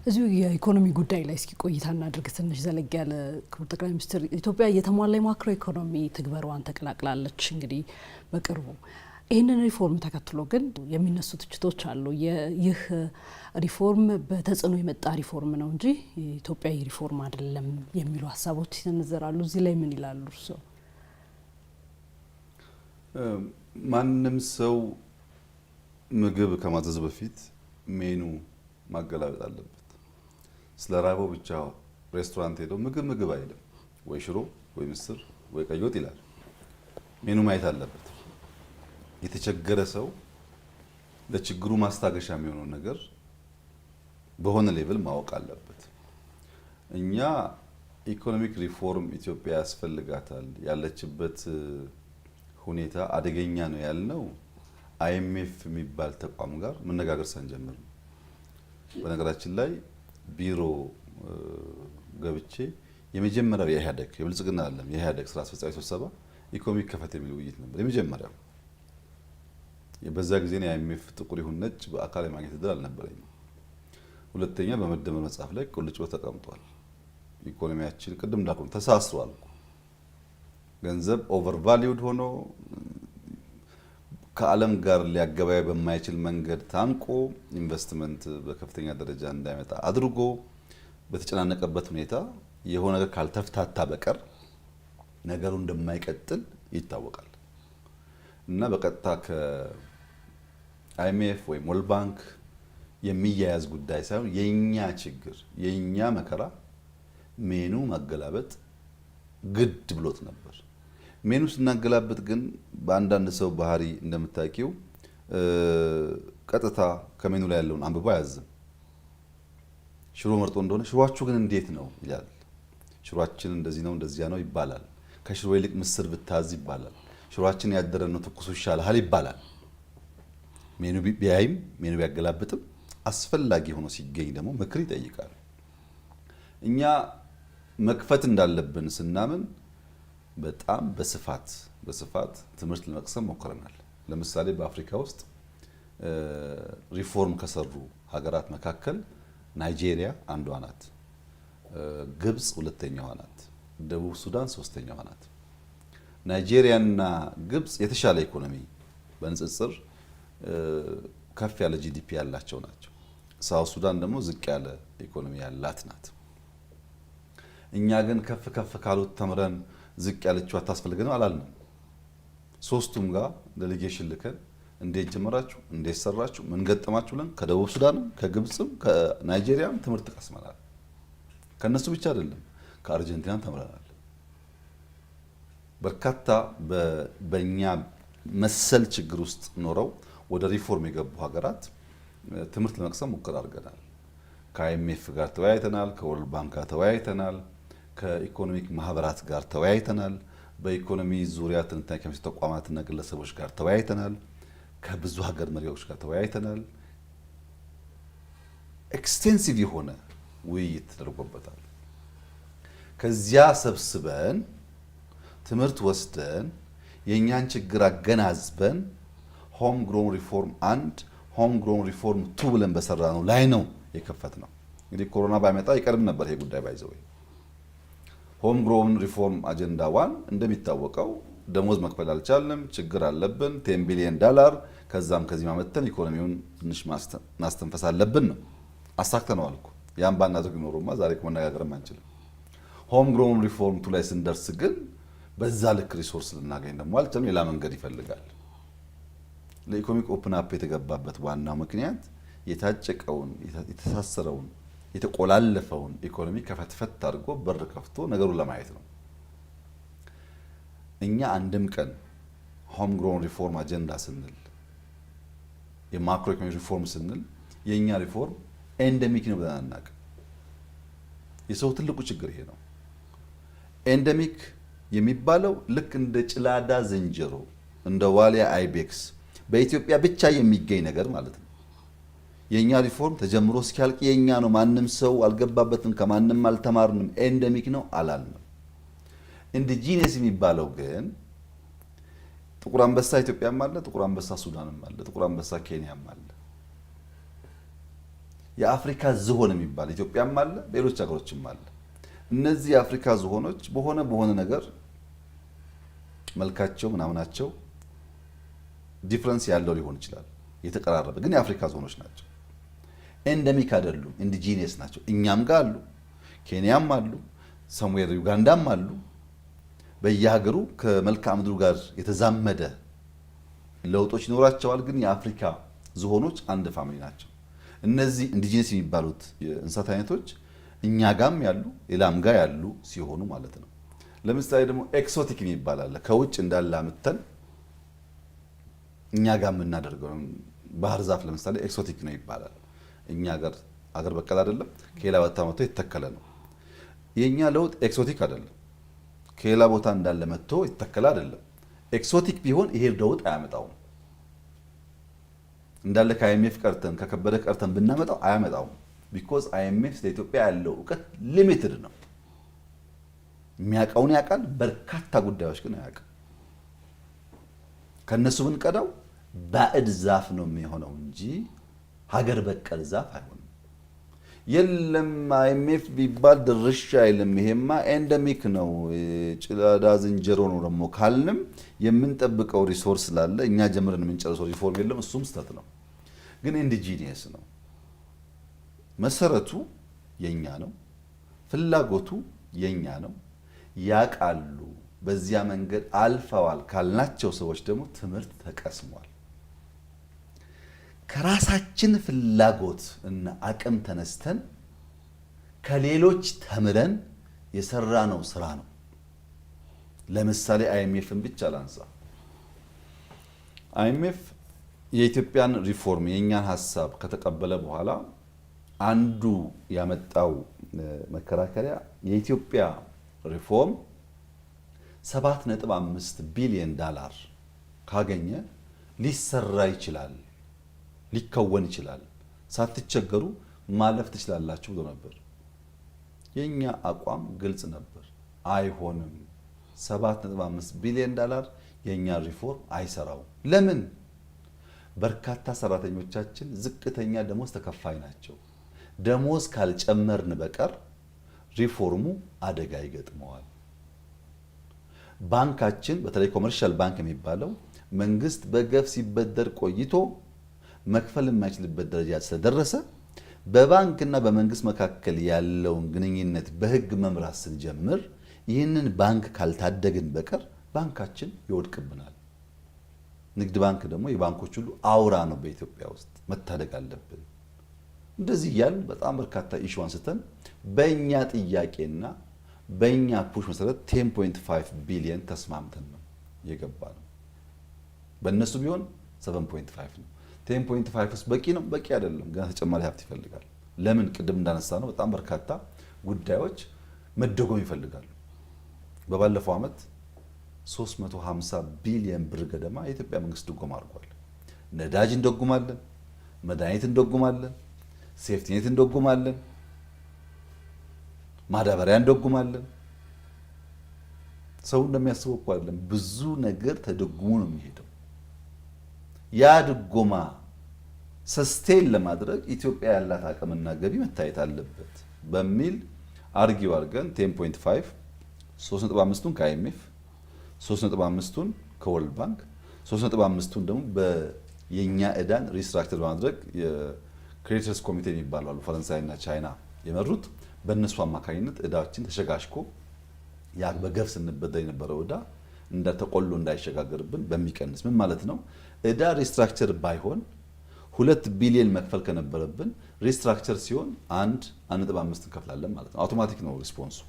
እዚሁ የኢኮኖሚ ጉዳይ ላይ እስኪ ቆይታ እናድርግ። ትንሽ ዘለግ ያለ፣ ክቡር ጠቅላይ ሚኒስትር፣ ኢትዮጵያ የተሟላ የማክሮ ኢኮኖሚ ትግበሯን ተቀላቅላለች። እንግዲህ በቅርቡ ይህንን ሪፎርም ተከትሎ ግን የሚነሱ ትችቶች አሉ። ይህ ሪፎርም በተጽዕኖ የመጣ ሪፎርም ነው እንጂ ኢትዮጵያዊ ሪፎርም አይደለም የሚሉ ሀሳቦች ይሰነዘራሉ። እዚህ ላይ ምን ይላሉ እርስዎ? ማንም ሰው ምግብ ከማዘዝ በፊት ሜኑ ማገላበጥ አለበት። ስለ ራበው ብቻ ሬስቶራንት ሄዶ ምግብ ምግብ አይልም። ወይ ሽሮ ወይ ምስር ወይ ቀይ ወጥ ይላል። ሜኑ ማየት አለበት። የተቸገረ ሰው ለችግሩ ማስታገሻ የሚሆነውን ነገር በሆነ level ማወቅ አለበት። እኛ economic reform ኢትዮጵያ ያስፈልጋታል፣ ያለችበት ሁኔታ አደገኛ ነው ያልነው IMF የሚባል ተቋም ጋር መነጋገር ሳንጀምር ነው። በነገራችን ላይ ቢሮ ገብቼ የመጀመሪያው የኢህአዴግ፣ የብልጽግና አይደለም፣ የኢህአዴግ ስራ አስፈጻሚ ስብሰባ ኢኮኖሚ ከፈት የሚል ውይይት ነበር የመጀመሪያው። በዛ ጊዜ የ IMF ጥቁር ይሁን ነጭ በአካል የማግኘት እድል አልነበረኝም። ሁለተኛ በመደመር መጽሐፍ ላይ ቁልጭ ብሎ ተቀምጧል። ኢኮኖሚያችን ቅድም እንዳልኩት ተሳስሯል። ገንዘብ overvalued ሆኖ ከዓለም ጋር ሊያገበያ በማይችል መንገድ ታንቆ ኢንቨስትመንት በከፍተኛ ደረጃ እንዳይመጣ አድርጎ በተጨናነቀበት ሁኔታ የሆነ ነገር ካልተፍታታ በቀር ነገሩ እንደማይቀጥል ይታወቃል። እና በቀጥታ ከ IMF ወይም World Bank የሚያያዝ ጉዳይ ሳይሆን የኛ ችግር የኛ መከራ ሜኑ ማገላበጥ ግድ ብሎት ነበር። ሜኑ ስናገላብጥ ግን በአንዳንድ ሰው ባህሪ እንደምታውቂው ቀጥታ ከሜኑ ላይ ያለውን አንብቦ አያዝም። ሽሮ መርጦ እንደሆነ ሽሯችሁ ግን እንዴት ነው ይላል። ሽሯችን እንደዚህ ነው እንደዚያ ነው ይባላል። ከሽሮ ይልቅ ምስር ብታዝ ይባላል። ሽሯችን ያደረ ነው ትኩሱ ይሻልሃል ይባላል። ሜኑ ቢያይም ሜኑ ቢያገላብጥም አስፈላጊ ሆኖ ሲገኝ ደግሞ ምክር ይጠይቃል። እኛ መክፈት እንዳለብን ስናምን በጣም በስፋት በስፋት ትምህርት ለመቅሰም ሞክረናል። ለምሳሌ በአፍሪካ ውስጥ ሪፎርም ከሰሩ ሀገራት መካከል ናይጄሪያ አንዷ ናት። ግብጽ ሁለተኛዋ ናት። ደቡብ ሱዳን ሶስተኛዋ ናት። ናይጄሪያና ግብጽ የተሻለ ኢኮኖሚ በንጽጽር ከፍ ያለ GDP ያላቸው ናቸው። South Sudan ደግሞ ዝቅ ያለ ኢኮኖሚ ያላት ናት። እኛ ግን ከፍ ከፍ ካሉት ተምረን ዝቅ ያለችው አታስፈልገንም አላልንም። ሶስቱም ጋር delegation ልከን እንዴት ጀመራችሁ፣ እንዴት ሰራችሁ፣ ምን ገጠማችሁ ብለን ከደቡብ ሱዳንም ከግብፅም ከናይጄሪያም ትምህርት ቀስመናል። ከነሱ ብቻ አይደለም፣ ከአርጀንቲናም ተምረናል። በርካታ በእኛ መሰል ችግር ውስጥ ኖረው ወደ ሪፎርም የገቡ ሀገራት ትምህርት ለመቅሰም ሙከራ አድርገናል። ከ IMF ጋር ተወያይተናል። ከ World Bank ጋር ተወያይተናል። ከ economic ማህበራት ጋር ተወያይተናል። በኢኮኖሚ ዙሪያ ትንታኔ ከሚሰጡ ተቋማትና ግለሰቦች ጋር ተወያይተናል። ከብዙ ሀገር መሪዎች ጋር ተወያይተናል። Extensive የሆነ ውይይት ተደርጎበታል። ከዚያ ሰብስበን ትምህርት ወስደን የእኛን ችግር አገናዝበን homegrown reform 1፣ homegrown reform 2 ብለን በሰራነው ላይ ነው የከፈትነው። እንግዲህ ኮሮና ባይመጣ ይቀድም ነበር ይሄ ጉዳይ፣ by the way። Homegrown reform agenda 1 እንደሚታወቀው ደሞዝ መክፈል አልቻልንም፣ ችግር አለብን፣ $10 ቢሊዮን ከዛም ከዚህ አምጥተን ኢኮኖሚውን ትንሽ ማስተንፈስ አለብን ነው። አሳክተነዋል እኮ። ያን ባናደርግ ኖሮማ ዛሬ መነጋገርም አንችልም። Homegrown reform 2 ላይ ስንደርስ ግን በዛ ልክ resource ልናገኝ ደግሞ አልቻልንም። ሌላ መንገድ ይፈልጋል። ለ economic open up የተገባበት ዋናው ምክንያት የታጨቀውን፣ የተሳሰረውን፣ የተቆላለፈውን ኢኮኖሚ ከፈትፈት አድርጎ በር ከፍቶ ነገሩን ለማየት ነው። እኛ አንድም ቀን homegrown reform agenda ስንል፣ የ macro economy reform ስንል የእኛ reform endemic ነው ብለን አናውቅም። የሰው ትልቁ ችግር ይሄ ነው። Endemic የሚባለው ልክ እንደ ጭላዳ ዝንጀሮ፣ እንደ ዋሊያ ibex በኢትዮጵያ ብቻ የሚገኝ ነገር ማለት ነው። የእኛ ሪፎርም ተጀምሮ እስኪያልቅ የእኛ ነው፣ ማንም ሰው አልገባበትም፣ ከማንም አልተማርንም፣ endemic ነው አላልንም። Indigenous የሚባለው ግን ጥቁር አንበሳ ኢትዮጵያም አለ፣ ጥቁር አንበሳ ሱዳንም አለ፣ ጥቁር አንበሳ ኬንያም አለ። የአፍሪካ ዝሆን የሚባል ኢትዮጵያም አለ፣ ሌሎች ሀገሮችም አለ። እነዚህ የአፍሪካ ዝሆኖች በሆነ በሆነ ነገር መልካቸው ምናምናቸው Difference ያለው ሊሆን ይችላል፣ የተቀራረበ ግን የአፍሪካ ዝሆኖች ናቸው። Endemic አይደሉም፣ indigenous ናቸው። እኛም ጋር አሉ፣ ኬንያም አሉ፣ somewhere ዩጋንዳም አሉ። በየሀገሩ ከመልክዓ ምድሩ ጋር የተዛመደ ለውጦች ይኖራቸዋል። ግን የአፍሪካ ዝሆኖች አንድ family ናቸው። እነዚህ indigenous የሚባሉት የእንስሳት አይነቶች እኛ ጋም ያሉ ሌላም ጋ ያሉ ሲሆኑ ማለት ነው። ለምሳሌ ደግሞ exotic የሚባል አለ። ከውጭ እንዳለ አምጥተን እኛ ጋር የምናደርገው ባህር ዛፍ ለምሳሌ exotic ነው ይባላል። እኛ ጋር አገር በቀል አይደለም፣ ከሌላ ቦታ መጥቶ የተተከለ ነው። የእኛ ለውጥ exotic አይደለም። ከሌላ ቦታ እንዳለ መጥቶ የተተከለ አይደለም። Exotic ቢሆን ይሄ ለውጥ አያመጣውም። እንዳለ ከ IMF ቀርተን ከከበደ ቀርተን ብናመጣው አያመጣውም። Because IMF ስለ ኢትዮጵያ ያለው እውቀት limited ነው። የሚያውቀውን ያውቃል፣ በርካታ ጉዳዮች ግን አያውቅም። ከእነሱ ብንቀዳው ባዕድ ዛፍ ነው የሚሆነው እንጂ ሀገር በቀል ዛፍ አይሆንም። የለም IMF ቢባል ድርሻ አይልም። ይሄማ endemic ነው፣ ጭላዳ ዝንጀሮ ነው ደግሞ ካልንም የምንጠብቀው resource ስላለ እኛ ጀምረን የምንጨርሰው ሪፎርም የለም። እሱም ስህተት ነው። ግን indigenous ነው። መሰረቱ የኛ ነው። ፍላጎቱ የኛ ነው። ያውቃሉ። በዚያ መንገድ አልፈዋል ካልናቸው ሰዎች ደግሞ ትምህርት ተቀስሟል። ከራሳችን ፍላጎት እና አቅም ተነስተን ከሌሎች ተምረን የሰራነው ስራ ነው። ለምሳሌ IMF ን ብቻ ላንሳ። IMF የኢትዮጵያን ሪፎርም የእኛን ሀሳብ ከተቀበለ በኋላ አንዱ ያመጣው መከራከሪያ የኢትዮጵያ ሪፎርም 7.5 ቢሊዮን ዳላር ካገኘ ሊሰራ ይችላል፣ ሊከወን ይችላል፣ ሳትቸገሩ ማለፍ ትችላላችሁ ብሎ ነበር። የእኛ አቋም ግልጽ ነበር። አይሆንም፣ 7.5 ቢሊዮን ዳላር የእኛ ሪፎርም አይሰራውም። ለምን? በርካታ ሰራተኞቻችን ዝቅተኛ ደሞዝ ተከፋይ ናቸው። ደሞዝ ካልጨመርን በቀር ሪፎርሙ አደጋ ይገጥመዋል። ባንካችን በተለይ commercial bank የሚባለው መንግስት በገፍ ሲበደር ቆይቶ መክፈል የማይችልበት ደረጃ ስለደረሰ በባንክና በመንግስት መካከል ያለውን ግንኙነት በህግ መምራት ስንጀምር ይህንን ባንክ ካልታደግን በቀር ባንካችን ይወድቅብናል። ንግድ ባንክ ደግሞ የባንኮች ሁሉ አውራ ነው በኢትዮጵያ ውስጥ፣ መታደግ አለብን። እንደዚህ እያልን በጣም በርካታ issue አንስተን በእኛ ጥያቄና በእኛ push መሰረት 10.5 ቢሊየን ተስማምተን ነው የገባነው። በእነሱ ቢሆን 7.5 ነው። 10.5 ውስጥ በቂ ነው? በቂ አይደለም። ገና ተጨማሪ ሀብት ይፈልጋል። ለምን? ቅድም እንዳነሳነው በጣም በርካታ ጉዳዮች መደጎም ይፈልጋሉ። በባለፈው ዓመት 350 ቢሊየን ብር ገደማ የኢትዮጵያ መንግስት ድጎማ አድርጓል። ነዳጅ እንደጉማለን፣ መድኃኒት እንደጉማለን፣ safety net እንደጉማለን፣ ማዳበሪያ እንደጉማለን። ሰው እንደሚያስበው እኮ አይደለም። ብዙ ነገር ተደጉሞ ነው የሚሄደው። ያ ድጎማ sustain ለማድረግ ኢትዮጵያ ያላት አቅምና ገቢ መታየት አለበት በሚል argue አድርገን 10.5፣ 3.5ቱን ከ IMF፣ 3.5ቱን ከ World Bank፣ 3.5ቱን ደግሞ የእኛ እዳን restructure በማድረግ የ creditors ኮሚቴ የሚባሉ አሉ፣ ፈረንሳይና ቻይና የመሩት፣ በእነሱ አማካኝነት እዳችን ተሸጋሽጎ ያ በገፍ ስንበደር የነበረው እዳ እንደተቆሎ እንዳይሸጋገርብን በሚቀንስ፣ ምን ማለት ነው? እዳ restructure ባይሆን 2 ቢሊዮን መክፈል ከነበረብን restructure ሲሆን 1.5 እንከፍላለን ማለት ነው። አውቶማቲክ ነው response ኡ።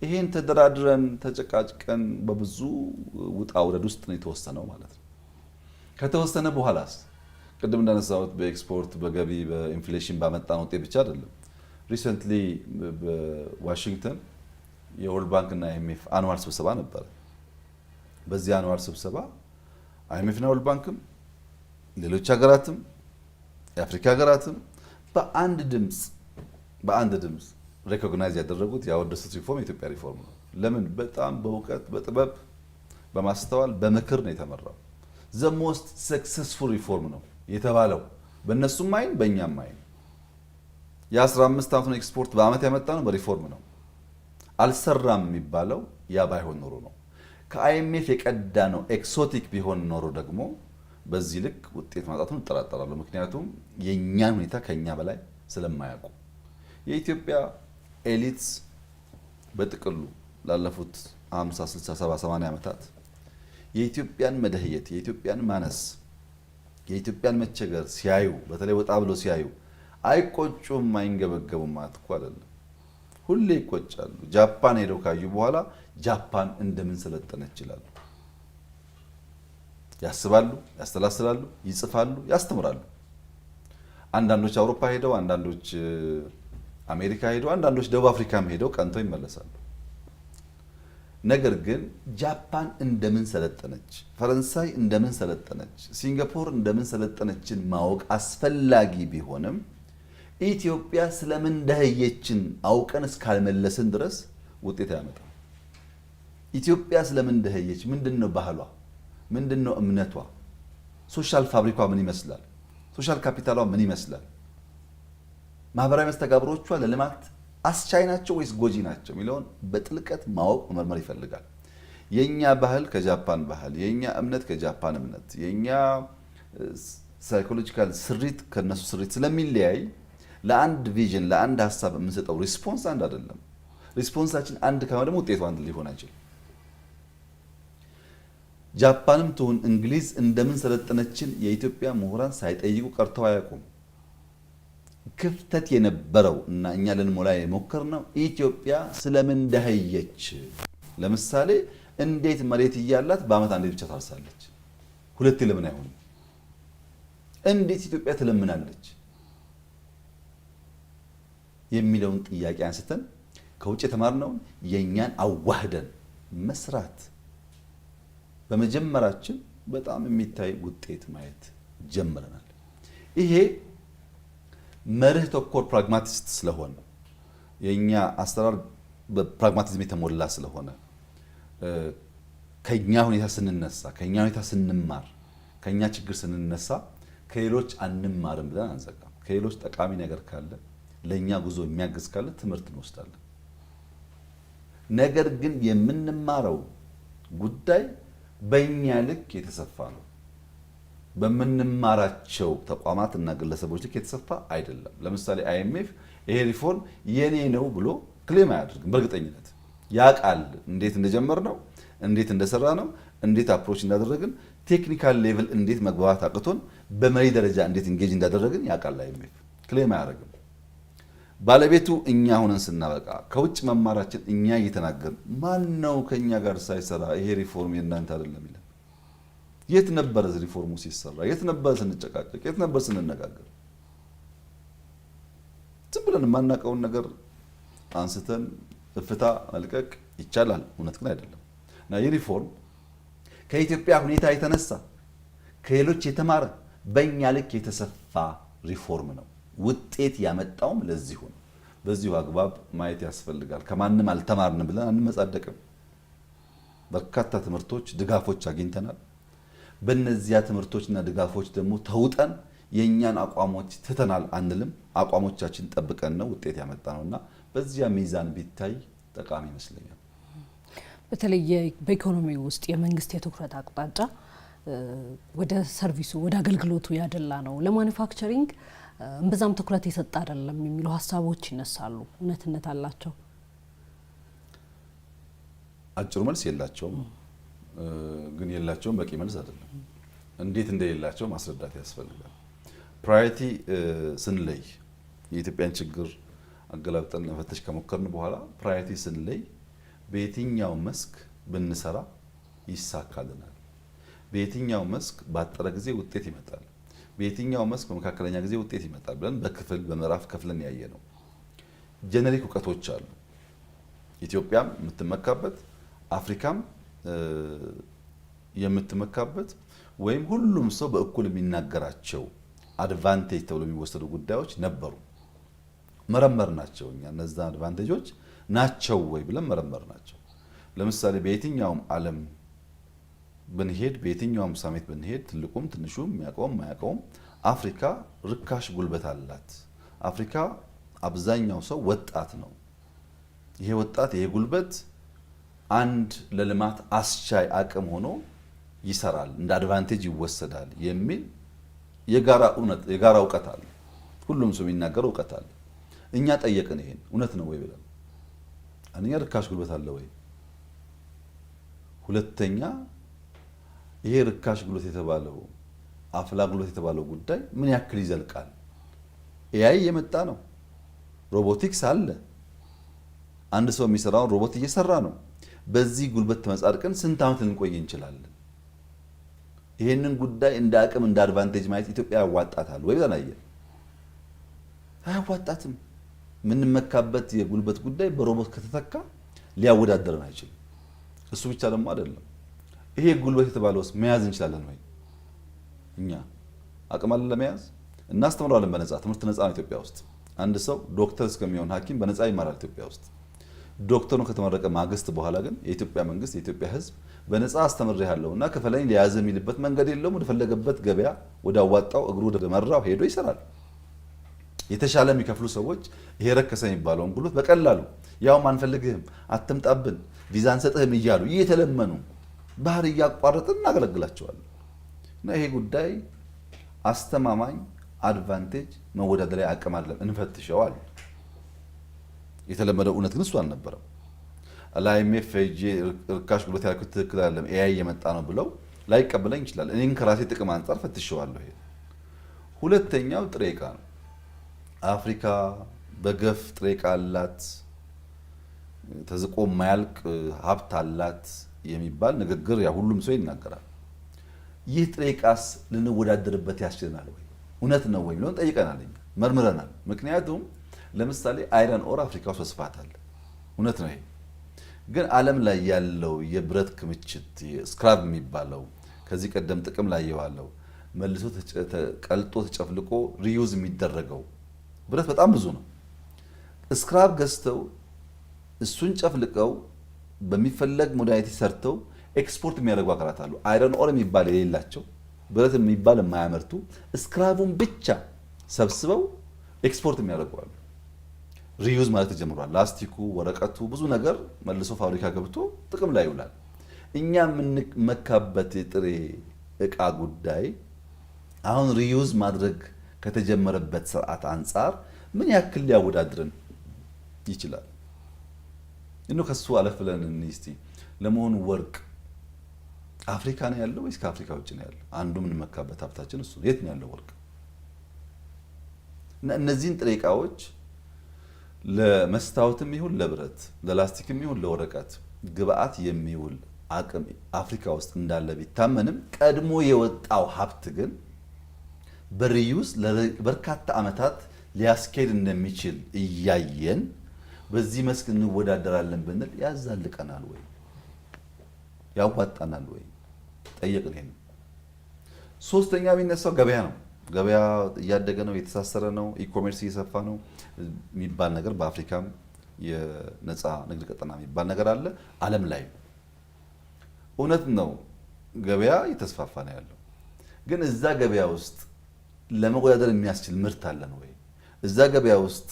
ይሄን ተደራድረን ተጨቃጭቀን በብዙ ውጣ ውረድ ውስጥ ነው የተወሰነው ማለት ነው። ከተወሰነ በኋላስ ቅድም እንዳነሳሁት በኤክስፖርት፣ በገቢ፣ በ inflation ባመጣን ውጤት ብቻ አይደለም። Recently በዋሽንግተን የ World Bank እና IMF annual ስብሰባ ነበረ። በዚህ annual ስብሰባ IMF እና World Bank ም ሌሎች ሀገራትም የአፍሪካ ሀገራትም በአንድ ድምፅ recognize ያደረጉት፣ ያወደሱት ሪፎርም የኢትዮጵያ ሪፎርም ነው። ለምን? በጣም በእውቀት፣ በጥበብ፣ በማስተዋል፣ በምክር ነው የተመራው። The most successful reform ነው የተባለው በእነሱም አይን በእኛም አይን። የ15 ዓመቱን ኤክስፖርት በአመት ያመጣነው በሪፎርም ነው። አልሰራም የሚባለው ያ ባይሆን ኖሮ ነው። ከ IMF የቀዳነው exotic ቢሆን ኖሮ ደግሞ በዚህ ልክ ውጤት ማጣቱን እጠራጠራለሁ። ምክንያቱም የእኛን ሁኔታ ከኛ በላይ ስለማያውቁ። የኢትዮጵያ elites በጥቅሉ ላለፉት 50፣ 60፣ 70፣ 80 ዓመታት የኢትዮጵያን መደህየት፣ የኢትዮጵያን ማነስ፣ የኢትዮጵያን መቸገር ሲያዩ፣ በተለይ ወጣ ብሎ ሲያዩ አይቆጩም፣ አይንገበገቡም ማለት እኮ አይደለም። ሁሌ ይቆጫሉ። ጃፓን ሄደው ካዩ በኋላ ጃፓን እንደምን ሰለጠነች ይላሉ። ያስባሉ፣ ያሰላስላሉ፣ ይጽፋሉ፣ ያስተምራሉ። አንዳንዶች አውሮፓ ሄደው፣ አንዳንዶች አሜሪካ ሄደው፣ አንዳንዶች ደቡብ አፍሪካም ሄደው ቀንተው ይመለሳሉ። ነገር ግን ጃፓን እንደምን ሰለጠነች፣ ፈረንሳይ እንደምን ሰለጠነች፣ ሲንጋፖር እንደምን ሰለጠነችን ማወቅ አስፈላጊ ቢሆንም ኢትዮጵያ ስለምን ደህየችን አውቀን እስካልመለስን ድረስ ውጤት አያመጣም። ኢትዮጵያ ስለምን ደህየች? ምንድን ነው ባህሏ? ምንድን ነው እምነቷ? Social fabric ኳ ምን ይመስላል? Social capital ሏ ምን ይመስላል? ማህበራዊ መስተጋብሮቿ ለልማት አስቻይ ናቸው ወይስ ጎጂ ናቸው የሚለውን በጥልቀት ማወቅ መመርመር ይፈልጋል። የኛ ባህል ከጃፓን ባህል፣ የኛ እምነት ከጃፓን እምነት፣ የኛ psychological ስሪት ከነሱ ስሪት ስለሚለያይ ለአንድ vision፣ ለአንድ ሀሳብ የምንሰጠው response አንድ አይደለም። Response ኣችን አንድ ከሆነ ደግሞ ውጤቱ አንድ ሊሆን አይችልም። ጃፓንም ትሁን እንግሊዝ እንደምን ሰለጠነችን የኢትዮጵያ ምሁራን ሳይጠይቁ ቀርተው አያውቁም። ክፍተት የነበረው እና እኛ ልንሞላ የሞከርነው ኢትዮጵያ ስለምን ደህየች? ለምሳሌ እንዴት መሬት እያላት በዓመት አንዴ ብቻ ታርሳለች? ሁለቴ ለምን አይሆንም? እንዴት ኢትዮጵያ ትለምናለች? የሚለውን ጥያቄ አንስተን ከውጭ የተማርነውን የእኛን አዋህደን መስራት በመጀመራችን በጣም የሚታይ ውጤት ማየት ጀምረናል። ይሄ መርህ ተኮር pragmatist ስለሆነ፣ የእኛ አሰራር በ pragmatism የተሞላ ስለሆነ፣ ከኛ ሁኔታ ስንነሳ፣ ከኛ ሁኔታ ስንማር፣ ከኛ ችግር ስንነሳ ከሌሎች አንማርም ብለን አንዘጋም። ከሌሎች ጠቃሚ ነገር ካለ፣ ለእኛ ጉዞ የሚያግዝ ካለ ትምህርት እንወስዳለን። ነገር ግን የምንማረው ጉዳይ በእኛ ልክ የተሰፋ ነው። በምንማራቸው ተቋማት እና ግለሰቦች ልክ የተሰፋ አይደለም። ለምሳሌ IMF ይሄ ሪፎርም የኔ ነው ብሎ claim አያደርግም። በእርግጠኝነት ያውቃል እንዴት እንደጀመርነው፣ እንዴት እንደሰራነው፣ እንዴት approach እንዳደረግን፣ technical level እንዴት መግባባት አቅቶን በመሪ ደረጃ እንዴት engage እንዳደረግን ያውቃል። IMF claim አያደርግም። ባለቤቱ እኛ ሆነን ስናበቃ ከውጭ መማራችን እኛ እየተናገርን ማን ነው ከእኛ ጋር ሳይሰራ ይሄ ሪፎርም የእናንተ አይደለም ይላል? የት ነበረ ሪፎርሙ ሲሰራ? የት ነበረ ስንጨቃጨቅ? የት ነበር ስንነጋገር? ዝም ብለን የማናውቀውን ነገር አንስተን እፍታ መልቀቅ ይቻላል፣ እውነት ግን አይደለም። እና ይህ ሪፎርም ከኢትዮጵያ ሁኔታ የተነሳ ከሌሎች የተማረ በእኛ ልክ የተሰፋ ሪፎርም ነው። ውጤት ያመጣውም ለዚሁ ነው። በዚሁ አግባብ ማየት ያስፈልጋል። ከማንም አልተማርንም ብለን አንመጻደቅም። በርካታ ትምህርቶች፣ ድጋፎች አግኝተናል። በእነዚያ ትምህርቶችና ድጋፎች ደግሞ ተውጠን የእኛን አቋሞች ትተናል አንልም። አቋሞቻችን ጠብቀን ነው ውጤት ያመጣነው እና በዚያ ሚዛን ቢታይ ጠቃሚ ይመስለኛል። በተለይ በኢኮኖሚ ውስጥ የመንግስት የትኩረት አቅጣጫ ወደ service ኡ፣ ወደ አገልግሎቱ ያደላ ነው፣ ለ manufacturing እምብዛም ትኩረት የሰጠ አይደለም የሚሉ ሀሳቦች ይነሳሉ። እውነትነት አላቸው? አጭሩ መልስ የላቸውም። ግን የላቸውም በቂ መልስ አይደለም። እንዴት እንደሌላቸው ማስረዳት ያስፈልጋል። Priority ስንለይ፣ የኢትዮጵያን ችግር አገላብጠን ለመፈተሽ ከሞከርን በኋላ priority ስንለይ በየትኛው መስክ ብንሰራ ይሳካልናል፣ በየትኛው መስክ ባጠረ ጊዜ ውጤት ይመጣል፣ በየትኛው መስክ በመካከለኛ ጊዜ ውጤት ይመጣል ብለን በክፍል በምዕራፍ ከፍለን ያየነው። Generic እውቀቶች አሉ። ኢትዮጵያም የምትመካበት፣ አፍሪካም የምትመካበት ወይም ሁሉም ሰው በእኩል የሚናገራቸው advantage ተብሎ የሚወሰዱ ጉዳዮች ነበሩ። መረመርናቸው። እኛ እነዛ advantage ኦች ናቸው ወይ ብለን መረመርናቸው። ለምሳሌ በየትኛውም ዓለም ብንሄድ፣ በየትኛውም summit ብንሄድ፣ ትልቁም ትንሹም የሚያውቀውም የማያውቀውም አፍሪካ ርካሽ ጉልበት አላት። አፍሪካ አብዛኛው ሰው ወጣት ነው። ይሄ ወጣት፣ ይሄ ጉልበት አንድ ለልማት አስቻይ አቅም ሆኖ ይሰራል፣ እንደ advantage ይወሰዳል የሚል የጋራ እውነት የጋራ እውቀት አለ። ሁሉም ሰው የሚናገረው እውቀት አለ። እኛ ጠየቅን፣ ይሄን እውነት ነው ወይ ብለን። አንደኛ ርካሽ ጉልበት አለ ወይ? ሁለተኛ ይሄ ርካሽ ጉልበት የተባለው አፍላ ጉልበት የተባለው ጉዳይ ምን ያክል ይዘልቃል? AI እየመጣ ነው። ሮቦቲክስ አለ። አንድ ሰው የሚሰራውን ሮቦት እየሰራ ነው። በዚህ ጉልበት ተመጻድቀን ስንት ዓመት ልንቆይ እንችላለን? ይሄንን ጉዳይ እንደ አቅም እንደ advantage ማየት ኢትዮጵያ ያዋጣታል ወይ ብለን አየን። አያዋጣትም። የምንመካበት የጉልበት ጉዳይ በሮቦት ከተተካ ሊያወዳደረን አይችልም። እሱ ብቻ ደግሞ አይደለም። ይሄ ጉልበት የተባለውስ መያዝ እንችላለን ወይ? እኛ አቅም አለን ለመያዝ? እናስተምረዋለን በነፃ። ትምህርት ነፃ ነው ኢትዮጵያ ውስጥ። አንድ ሰው ዶክተር እስከሚሆን ሐኪም በነፃ ይማራል ኢትዮጵያ ውስጥ። ዶክተሩ ከተመረቀ ማግስት በኋላ ግን የኢትዮጵያ መንግስት፣ የኢትዮጵያ ሕዝብ በነፃ አስተምሬሃለሁ እና ክፈለኝ ሊያዝ የሚልበት መንገድ የለውም። ወደፈለገበት ገበያ፣ ወደ አዋጣው እግሩ ወደ መራው ሄዶ ይሰራል። የተሻለ የሚከፍሉ ሰዎች ይሄ ረከሰ የሚባለውን ጉልበት በቀላሉ ያውም አንፈልግህም፣ አትምጣብን፣ ቪዛ አንሰጥህም እያሉ እየተለመኑ ባህር እያቋረጥን እናገለግላቸዋለን። እና ይሄ ጉዳይ አስተማማኝ advantage መወዳደሪያ አቅም አይደለም፣ እንፈትሸዋል። የተለመደው እውነት ግን እሱ አልነበረም። ለ IMF ሄጄ ርካሽ ጉልበት ያልኩት ትክክል አይደለም፣ AI እየመጣ ነው ብለው ላይቀበለኝ ይችላል። እኔን ከራሴ ጥቅም አንጻር ፈትሸዋለሁ። ይሄ ሁለተኛው ጥሬ ዕቃ ነው። አፍሪካ በገፍ ጥሬ ዕቃ አላት፣ ተዝቆ የማያልቅ ሀብት አላት የሚባል ንግግር ያ ሁሉም ሰው ይናገራል። ይህ ጥሬ ዕቃስ ልንወዳደርበት ያስችለናል ወይ? እውነት ነው ወይ የሚለውን ጠይቀናል፣ እኛ መርምረናል። ምክንያቱም ለምሳሌ iron ore አፍሪካ ውስጥ በስፋት አለ፣ እውነት ነው። ይሄ ግን ዓለም ላይ ያለው የብረት ክምችት scrap የሚባለው ከዚህ ቀደም ጥቅም ላይ የዋለው መልሶ ቀልጦ ተጨፍልቆ reuse የሚደረገው ብረት በጣም ብዙ ነው። Scrap ገዝተው እሱን ጨፍልቀው በሚፈለግ modality ሰርተው ኤክስፖርት የሚያደርጉ ሀገራት አሉ። Iron ore የሚባል የሌላቸው፣ ብረት የሚባል የማያመርቱ፣ scrap ኡን ብቻ ሰብስበው ኤክስፖርት የሚያደርጉ አሉ። Reuse ማለት ተጀምሯል። ላስቲኩ፣ ወረቀቱ፣ ብዙ ነገር መልሶ ፋብሪካ ገብቶ ጥቅም ላይ ይውላል። እኛ የምንመካበት የጥሬ እቃ ጉዳይ አሁን reuse ማድረግ ከተጀመረበት ስርዓት አንጻር ምን ያክል ሊያወዳድረን ይችላል? እኖ ከሱ አለፍ ብለን እንይ እስቲ። ለመሆኑ ወርቅ አፍሪካ ነው ያለው ወይስ ከአፍሪካ ውጭ ነው ያለው? አንዱ የምንመካበት ሀብታችን እሱ ነው። የት ነው ያለው ወርቅ? እና እነዚህን ጥሬ እቃዎች ለመስታወትም ይሁን ለብረት፣ ለላስቲክም ይሁን ለወረቀት ግብአት የሚውል አቅም አፍሪካ ውስጥ እንዳለ ቢታመንም ቀድሞ የወጣው ሀብት ግን በ reuse ለበርካታ ዓመታት ሊያስኬድ እንደሚችል እያየን በዚህ መስክ እንወዳደራለን ብንል ያዛልቀናል ወይ? ያዋጣናል ወይ? ጠየቅን። ይሄን ሶስተኛ የሚነሳው ገበያ ነው። ገበያ እያደገ ነው፣ የተሳሰረ ነው፣ e-commerce እየሰፋ ነው የሚባል ነገር በአፍሪካም የነፃ ንግድ ቀጠና የሚባል ነገር አለ። ዓለም ላይ እውነት ነው፣ ገበያ እየተስፋፋ ነው ያለው። ግን እዛ ገበያ ውስጥ ለመወዳደር የሚያስችል ምርት አለን ወይ? እዛ ገበያ ውስጥ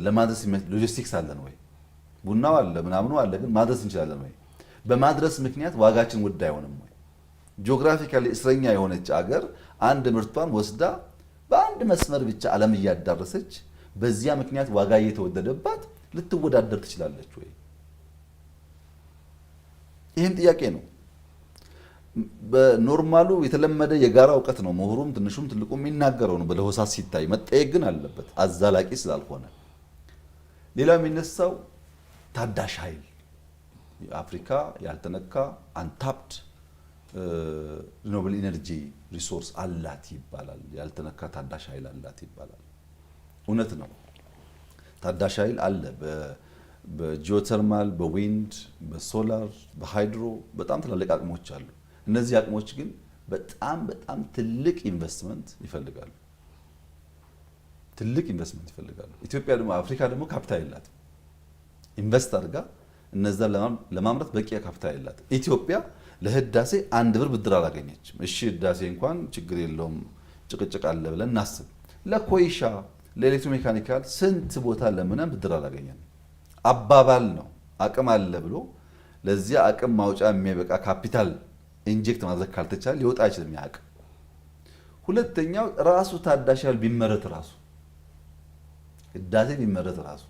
ለማድረስ ሎጂስቲክስ አለን ወይ? ቡናው አለ፣ ምናምኑ አለ፣ ግን ማድረስ እንችላለን ወይ? በማድረስ ምክንያት ዋጋችን ውድ አይሆንም ወይ? Geographically እስረኛ የሆነች አገር አንድ ምርቷን ወስዳ በአንድ መስመር ብቻ ዓለም እያዳረሰች በዚያ ምክንያት ዋጋ እየተወደደባት ልትወዳደር ትችላለች ወይ? ይህም ጥያቄ ነው። በ normal ኡ የተለመደ የጋራ እውቀት ነው። ምሁሩም ትንሹም ትልቁ የሚናገረው ነው። በለሆሳስ ሲታይ መጠየቅ ግን አለበት አዛላቂ ስላልሆነ። ሌላው የሚነሳው ታዳሽ ኃይል፣ አፍሪካ ያልተነካ untapped renewable energy resource አላት ይባላል። ያልተነካ ታዳሽ ኃይል አላት ይባላል። እውነት ነው። ታዳሽ ኃይል አለ። በ geothermal፣ በ wind፣ በ solar፣ በ hydro በጣም ትላልቅ አቅሞች አሉ። እነዚህ አቅሞች ግን በጣም በጣም ትልቅ ኢንቨስትመንት ይፈልጋሉ። ትልቅ ኢንቨስትመንት ይፈልጋሉ። ኢትዮጵያ ደግሞ አፍሪካ ደግሞ ካፒታል የላትም። Invest አድርጋ እነዛን ለማምረት በቂ ካፒታል የላትም። ኢትዮጵያ ለህዳሴ 1 ብር ብድር አላገኘችም። እሺ ህዳሴ እንኳን ችግር የለውም ጭቅጭቅ አለ ብለን እናስብ። ለኮይሻ ለ electromechanical ስንት ቦታ ለምነን ብድር አላገኘንም። አባባል ነው፣ አቅም አለ ብሎ ለዚያ አቅም ማውጫ የሚበቃ ካፒታል inject ማድረግ ካልተቻለ ሊወጣ አይችልም ያ አቅም። ሁለተኛው ራሱ ታዳሽ ኃይል ቢመረት ራሱ፣ ህዳሴ ቢመረት ራሱ፣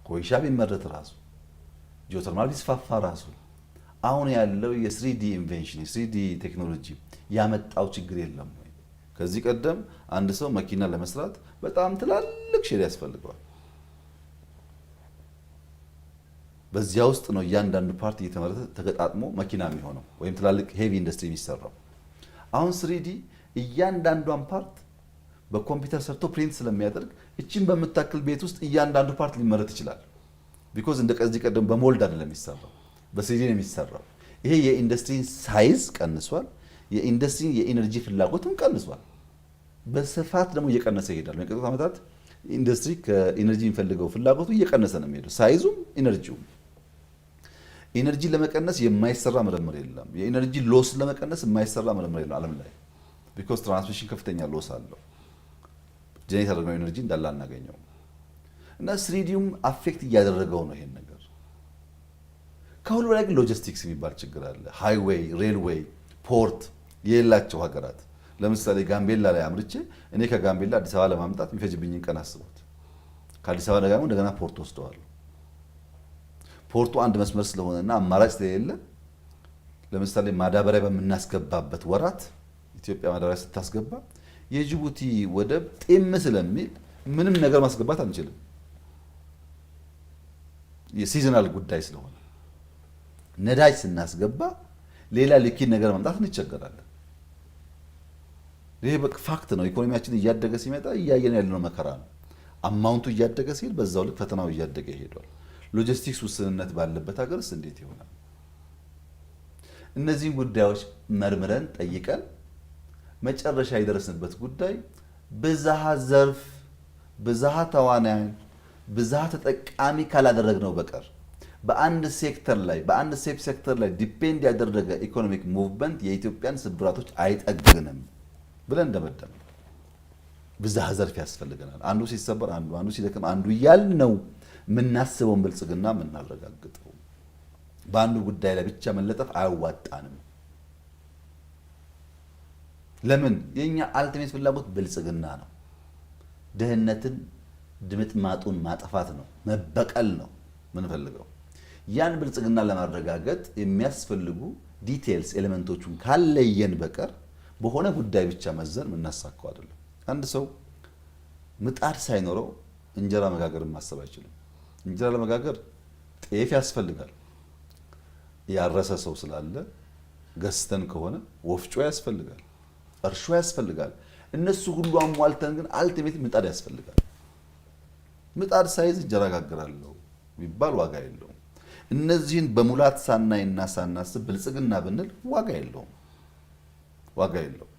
ኮይሻ ቢመረት ራሱ፣ ጂኦተርማል ቢስፋፋ ራሱ፣ አሁን ያለው የ 3D invention፣ የ 3D ቴክኖሎጂ ያመጣው ችግር የለም ወይ? ከዚህ ቀደም አንድ ሰው መኪና ለመስራት በጣም ትላልቅ shed ያስፈልገዋል። በዚያ ውስጥ ነው እያንዳንዱ part እየተመረተ ተገጣጥሞ መኪና የሚሆነው ወይም ትላልቅ heavy industry የሚሰራው። አሁን 3D እያንዳንዷን part በኮምፒውተር ሰርቶ print ስለሚያደርግ እችን በምታክል ቤት ውስጥ እያንዳንዱ part ሊመረት ይችላል። Because እንደ ከዚህ ቀደም በ mold አይደለም የሚሰራው፣ በ 3D ነው የሚሰራው። ይሄ የኢንዱስትሪን size ቀንሷል። የኢንዱስትሪን የ energy ፍላጎትም ቀንሷል። በስፋት ደግሞ እየቀነሰ ይሄዳል። በሚቀጥሉት ዓመታት ኢንዱስትሪ ከ energy የሚፈልገው ፍላጎቱ እየቀነሰ ነው የሚሄደው፣ size ኡም energy ውም። Energy ለመቀነስ የማይሰራ ምርምር የለም። የ energy loss ለመቀነስ የማይሰራ ምርምር የለም ዓለም ላይ፣ because transmission ከፍተኛ loss አለው። Generate ያደረግነው energy እንዳለ አናገኘውም። እና 3D ውም affect እያደረገው ነው ይሄን ነገር። ከሁሉ በላይ ግን ሎጂስቲክስ የሚባል ችግር አለ። Highway፣ railway፣ port የሌላቸው ሀገራት፣ ለምሳሌ ጋምቤላ ላይ አምርቼ እኔ ከጋምቤላ አዲስ አበባ ለማምጣት የሚፈጅብኝን ቀን አስቡት። ከአዲስ አበባ ደግሞ እንደገና port ወስደዋለሁ። Port ኡ አንድ መስመር ስለሆነና አማራጭ ስለሌለ፣ ለምሳሌ ማዳበሪያ በምናስገባበት ወራት፣ ኢትዮጵያ ማዳበሪያ ስታስገባ የጅቡቲ ወደብ ጤም ስለሚል ምንም ነገር ማስገባት አንችልም። የ seasonal ጉዳይ ስለሆነ ነዳጅ ስናስገባ ሌላ liquid ነገር ማምጣት እንቸገራለን። ይሄ በቃ fact ነው። ኢኮኖሚያችን እያደገ ሲመጣ እያየን ያለነው መከራ ነው። Amount ኡ እያደገ ሲሄድ በዛው ልክ ፈተናው እያደገ ይሄዷል። ሎጂስቲክስ ውስንነት ባለበት ሀገርስ እንዴት ይሆናል? እነዚህን ጉዳዮች መርምረን ጠይቀን መጨረሻ የደረስንበት ጉዳይ ብዝሃ ዘርፍ፣ ብዝሃ ተዋናያን፣ ብዝሃ ተጠቃሚ ካላደረግነው በቀር በአንድ ሴክተር ላይ፣ በአንድ sub sector ላይ depend ያደረገ economic movement የኢትዮጵያን ስብራቶች አይጠግንም ብለን ደመደምን። ብዝሃ ዘርፍ ያስፈልገናል። አንዱ ሲሰበር አንዱ፣ አንዱ ሲደክም አንዱ እያልን ነው የምናስበውን ብልጽግና የምናረጋግጠው። በአንዱ ጉዳይ ላይ ብቻ መለጠፍ አያዋጣንም። ለምን? የኛ ultimate ፍላጎት ብልጽግና ነው። ድህነትን ድምጥማጡን ማጥፋት ነው፣ መበቀል ነው ምንፈልገው። ያን ብልጽግና ለማረጋገጥ የሚያስፈልጉ details element ኦቹን ካለየን በቀር በሆነ ጉዳይ ብቻ መዘን የምናሳካው አይደለም። አንድ ሰው ምጣድ ሳይኖረው እንጀራ መጋገር ማሰብ አይችልም። እንጀራ ለመጋገር ጤፍ ያስፈልጋል። ያረሰ ሰው ስላለ ገዝተን ከሆነ ወፍጮ ያስፈልጋል፣ እርሾ ያስፈልጋል። እነሱ ሁሉ አሟልተን ግን ultimate ምጣድ ያስፈልጋል። ምጣድ ሳይዝ እንጀራ ጋግራለሁ ቢባል ዋጋ የለውም። እነዚህን በሙላት ሳናይና ሳናስብ ብልጽግና ብንል ዋጋ የለውም፣ ዋጋ የለውም።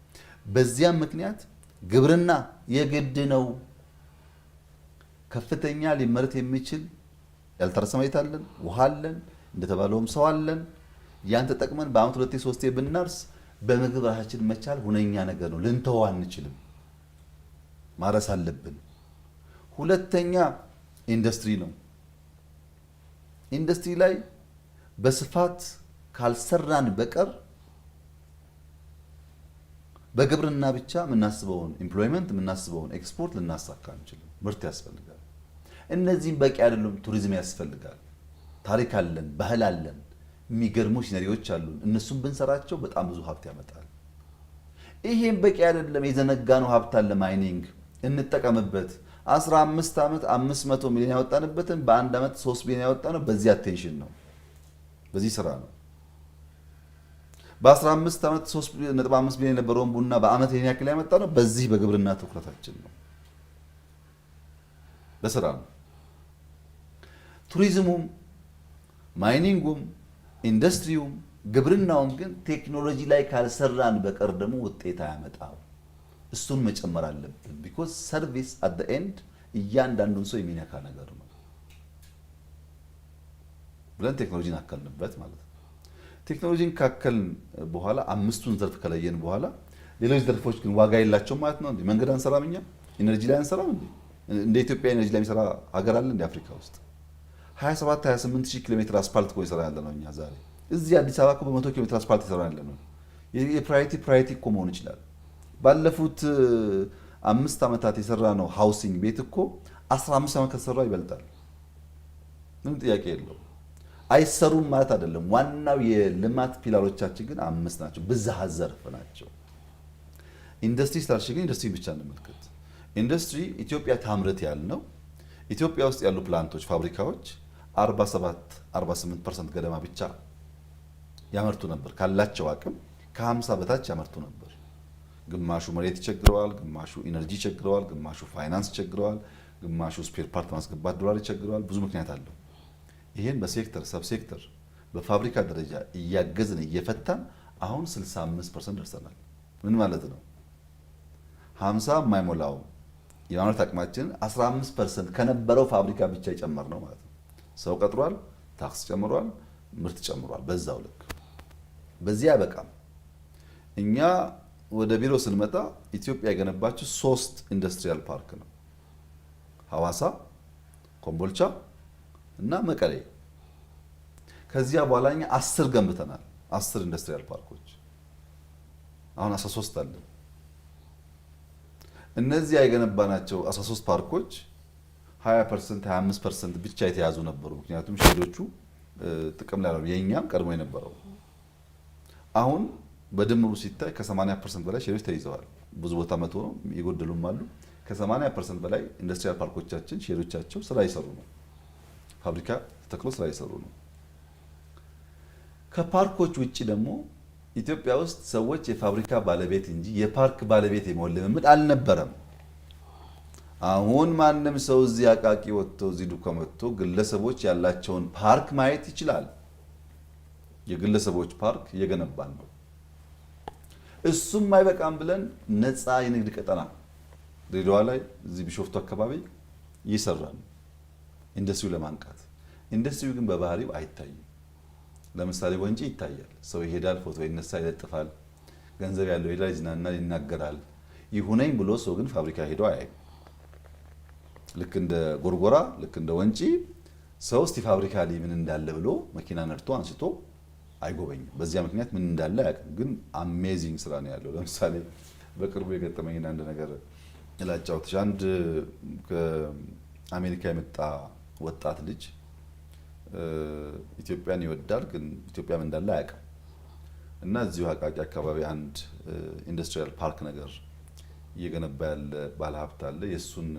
በዚያም ምክንያት ግብርና የግድ ነው። ከፍተኛ ሊመረት የሚችል ያልታረሰ መሬት አለን፣ ውሃ አለን፣ እንደተባለውም ሰው አለን። ያን ተጠቅመን በአመት ሁለቴ ሶስቴ ብናርስ በምግብ ራሳችን መቻል ሁነኛ ነገር ነው። ልንተው አንችልም። ማረስ አለብን። ሁለተኛ ኢንዱስትሪ ነው። ኢንዱስትሪ ላይ በስፋት ካልሰራን በቀር በግብርና ብቻ የምናስበውን employment፣ የምናስበውን ኤክስፖርት ልናሳካ አንችልም። ምርት ያስፈልጋል። እነዚህም በቂ አይደሉም። ቱሪዝም ያስፈልጋል። ታሪክ አለን፣ ባህል አለን፣ የሚገርሙ scenery ዎች አሉን። እነሱም ብንሰራቸው በጣም ብዙ ሀብት ያመጣል። ይሄም በቂ አይደለም። የዘነጋነው ሀብት አለ፣ mining እንጠቀምበት። 15 ዓመት 500 ሚሊዮን ያወጣንበትን በአንድ ዓመት 3 ቢሊዮን ያወጣነው በዚህ attention ነው፣ በዚህ ስራ ነው። በ15 ዓመት 3.5 ቢሊዮን የነበረውን ቡና በአመት ይሄን ያክል ያመጣነው በዚህ በግብርና ትኩረታችን ነው፣ በስራ ነው። ቱሪዝሙም፣ mining ኡም፣ ኢንዱስትሪውም፣ ግብርናውም ግን ቴክኖሎጂ ላይ ካልሰራን በቀር ደግሞ ውጤት አያመጣም። እሱን መጨመር አለብን። Because service at the end እያንዳንዱን ሰው የሚነካ ነገር ነው ብለን ቴክኖሎጂን አከልንበት ማለት ነው። ቴክኖሎጂን ካከልን በኋላ፣ አምስቱን ዘርፍ ከለየን በኋላ ሌሎች ዘርፎች ግን ዋጋ የላቸውም ማለት ነው። መንገድ አንሰራም እኛ? Energy ላይ አንሰራም እንዴ? እንደ ኢትዮጵያ energy ላይ የሚሰራ ሀገር አለ እንደ አፍሪካ ውስጥ? 27 28 ሺህ ኪሎ ሜትር አስፓልት እኮ ይሰራ ያለ ነው። እኛ ዛሬ እዚህ አዲስ አበባ እኮ በ100 ኪሎ ሜትር አስፓልት ይሰራ ያለ ነው። የ priority እኮ መሆን ይችላል። ባለፉት 5 ዓመታት የሰራነው housing ቤት እኮ 15 ዓመት ከተሰራ ይበልጣል። ምንም ጥያቄ የለውም። አይሰሩም ማለት አይደለም። ዋናው የልማት pillar ኦቻችን ግን አምስት ናቸው፣ ብዝሃ ዘርፍ ናቸው። ኢንዱስትሪ ስላልሽ ግን ኢንዱስትሪ ብቻ እንመልከት። ኢንዱስትሪ ኢትዮጵያ ታምርት ያልነው ኢትዮጵያ ውስጥ ያሉ plant ኦች፣ ፋብሪካዎች 47 48% ገደማ ብቻ ያመርቱ ነበር። ካላቸው አቅም ከ50 በታች ያመርቱ ነበር። ግማሹ መሬት ይቸግረዋል፣ ግማሹ energy ይቸግረዋል፣ ግማሹ ፋይናንስ ይቸግረዋል፣ ግማሹ spare part ማስገባት ዶላር ይቸግረዋል። ብዙ ምክንያት አለው። ይህን በ sector sub sector በፋብሪካ ደረጃ እያገዝን እየፈታን አሁን 65% ደርሰናል። ምን ማለት ነው? 50 የማይሞላው የማምረት አቅማችንን 15% ከነበረው ፋብሪካ ብቻ የጨመርነው ማለት ነው። ሰው ቀጥሯል፣ ታክስ ጨምሯል፣ ምርት ጨምሯል። በዛው ልክ በዚህ አያበቃም። እኛ ወደ ቢሮ ስንመጣ ኢትዮጵያ የገነባችው ሶስት industrial park ነው። ሐዋሳ፣ ኮምቦልቻ እና መቀሌ። ከዚያ በኋላ እኛ 10 ገንብተናል። 10 industrial ፓርኮች አሁን 13 አለ። እነዚያ የገነባናቸው 13 ፓርኮች 20% 25% ብቻ የተያዙ ነበሩ። ምክንያቱም shed ኦቹ ጥቅም ላይ ነው፣ የእኛም ቀድሞ የነበረው። አሁን በድምሩ ሲታይ ከ80% በላይ shed ኦች ተይዘዋል። ብዙ ቦታ 100 ነው፣ የጎደሉም አሉ። ከ80% በላይ industrial ፓርኮቻችን shed ኦቻቸው ስራ ይሰሩ ነው። ፋብሪካ ተተክሎ ስራ ይሰሩ ነው። ከፓርኮች ውጭ ደግሞ ኢትዮጵያ ውስጥ ሰዎች የፋብሪካ ባለቤት እንጂ የፓርክ ባለቤት የመሆን ልምምድ አልነበረም። አሁን ማንም ሰው እዚህ አቃቂ ወጥቶ እዚህ ዱከም ወጥቶ ግለሰቦች ያላቸውን ፓርክ ማየት ይችላል። የግለሰቦች ፓርክ እየገነባን ነው። እሱም አይበቃም ብለን ነፃ የንግድ ቀጠና ድሬዳዋ ላይ እዚህ ቢሾፍቱ አካባቢ እየሰራን ነው፣ ኢንዱስትሪው ለማንቃት። ኢንዱስትሪው ግን በባህሪው አይታይም። ለምሳሌ ወንጪ ይታያል። ሰው ይሄዳል፣ ፎቶ ይነሳ፣ ይለጥፋል። ገንዘብ ያለው ይሄዳል፣ ይዝናናል፣ ይናገራል። ይሁነኝ ብሎ ሰው ግን ፋብሪካ ሄዶ አያይም። ልክ እንደ ጎርጎራ፣ ልክ እንደ ወንጪ ሰው እስቲ ፋብሪካ ላይ ምን እንዳለ ብሎ መኪና ነድቶ አንስቶ አይጎበኝም። በዚያ ምክንያት ምን እንዳለ አያውቅም። ግን amazing ስራ ነው ያለው። ለምሳሌ በቅርቡ የገጠመኝን አንድ ነገር ላጫውትሽ። አንድ ከአሜሪካ የመጣ ወጣት ልጅ ኢትዮጵያን ይወዳል፣ ግን ኢትዮጵያ ምን እንዳለ አያውቅም። እና እዚሁ አቃቂ አካባቢ አንድ industrial park ነገር እየገነባ ያለ ባለሀብት አለ። የእሱን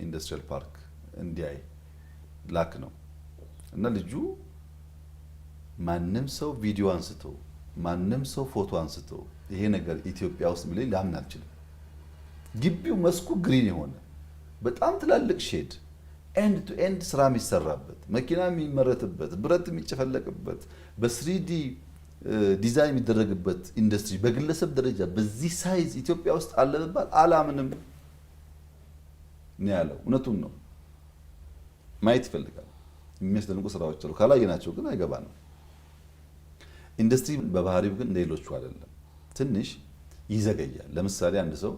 industrial park እንዲያይ ላክነው እና ልጁ ማንም ሰው ቪዲዮ አንስቶ ማንም ሰው ፎቶ አንስቶ ይሄ ነገር ኢትዮጵያ ውስጥ ቢለኝ ላምን አልችልም። ግቢው መስኩ green የሆነ በጣም ትላልቅ shed end to end ስራ የሚሰራበት፣ መኪና የሚመረትበት፣ ብረት የሚጨፈለቅበት፣ በ 3D design የሚደረግበት ኢንዱስትሪ በግለሰብ ደረጃ በዚህ size ኢትዮጵያ ውስጥ አለ ብባል አላምንም ነው ያለው። እውነቱን ነው። ማየት ይፈልጋል። የሚያስደንቁ ስራዎች አሉ። ካላየናቸው ግን አይገባንም። ኢንዱስትሪ በባህሪው ግን እንደሌሎቹ አይደለም። ትንሽ ይዘገያል። ለምሳሌ አንድ ሰው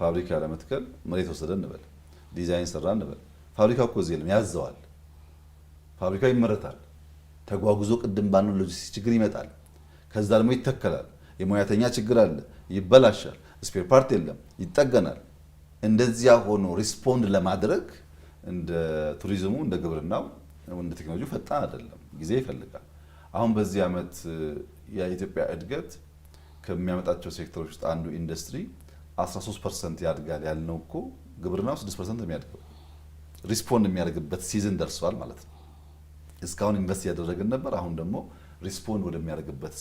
ፋብሪካ ለመትከል መሬት ወሰደ እንበል፣ ዲዛይን ሰራ እንበል። ፋብሪካ እኮ እዚህ የለም፣ ያዘዋል። ፋብሪካው ይመረታል። ተጓጉዞ ቅድም ባልነው ሎጂስቲክስ ችግር ይመጣል። ከዛ ደግሞ ይተከላል። የሙያተኛ ችግር አለ፣ ይበላሻል። Spare part የለም፣ ይጠገናል። እንደዚያ ሆኖ respond ለማድረግ እንደ ቱሪዝሙ፣ እንደ ግብርናው፣ እንደ ቴክኖሎጂ ፈጣን አይደለም፣ ጊዜ ይፈልጋል። አሁን በዚህ ዓመት የኢትዮጵያ እድገት ከሚያመጣቸው ሴክተሮች ውስጥ አንዱ ኢንዱስትሪ 13% ያድጋል ያልነው እኮ ግብርናው 6% የሚያድገው respond የሚያደርግበት season ደርሷል ማለት ነው። እስካሁን invest እያደረግን ነበር። አሁን ደግሞ respond ወደሚያደርግበት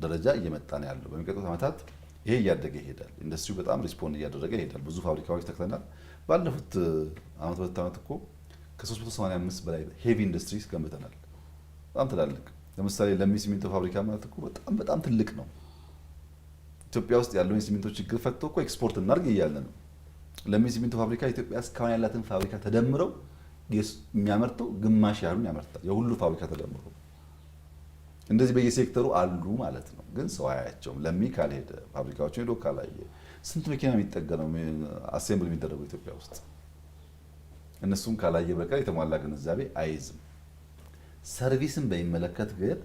ደረጃ እየመጣ ነው ያለው። በሚቀጥሉት ዓመታት ይሄ እያደገ ይሄዳል። ኢንዱስትሪው በጣም respond እያደረገ ይሄዳል። ብዙ ፋብሪካዎች ተክለናል። ባለፉት ዓመት 2 ዓመት እኮ ከ385 በላይ heavy industries ገንብተናል። በጣም ትላልቅ፣ ለምሳሌ ለሚ ሲሚንቶ ፋብሪካ ማለት እኮ በጣም በጣም ትልቅ ነው። ኢትዮጵያ ውስጥ ያለውን የሲሚንቶ ችግር ፈትቶ እኮ ኤክስፖርት እናድርግ እያለ ነው። ለሚ ሲሚንቶ ፋብሪካ ኢትዮጵያ እስካሁን ያላትን ፋብሪካ ተደምረው የሚያመርተው ግማሽ ያህሉን ያመርታል። የሁሉ ፋብሪካ ተደምሮ እንደዚህ በየሴክተሩ አሉ ማለት ነው። ግን ሰው አያቸውም። ለሚ ካልሄደ፣ ፋብሪካዎችን ሄዶ ካላየ፣ ስንት መኪና የሚጠገነው assemble የሚደረገው ኢትዮጵያ ውስጥ እነሱም ካላየ በቀር የተሟላ ግንዛቤ አይዝም። Service ን በሚመለከት ግን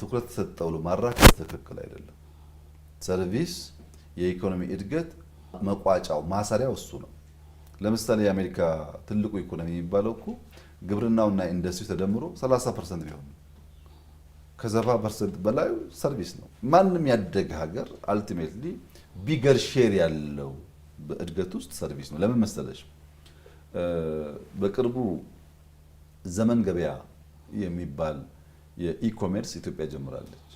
ትኩረት ተሰጠው ብሎ ማራከስ ትክክል አይደለም። Service የኢኮኖሚ እድገት መቋጫው ማሰሪያው እሱ ነው። ለምሳሌ የአሜሪካ ትልቁ ኢኮኖሚ የሚባለው እኮ ግብርናውና ኢንዱስትሪ ተደምሮ 30% ቢሆን ከ70% በላይ service ነው። ማንም ያደገ ሀገር ultimately bigger share ያለው በእድገት ውስጥ service ነው። ለምን መሰለሽ? በቅርቡ ዘመን ገበያ የሚባል የ e-commerce ኢትዮጵያ ጀምራለች።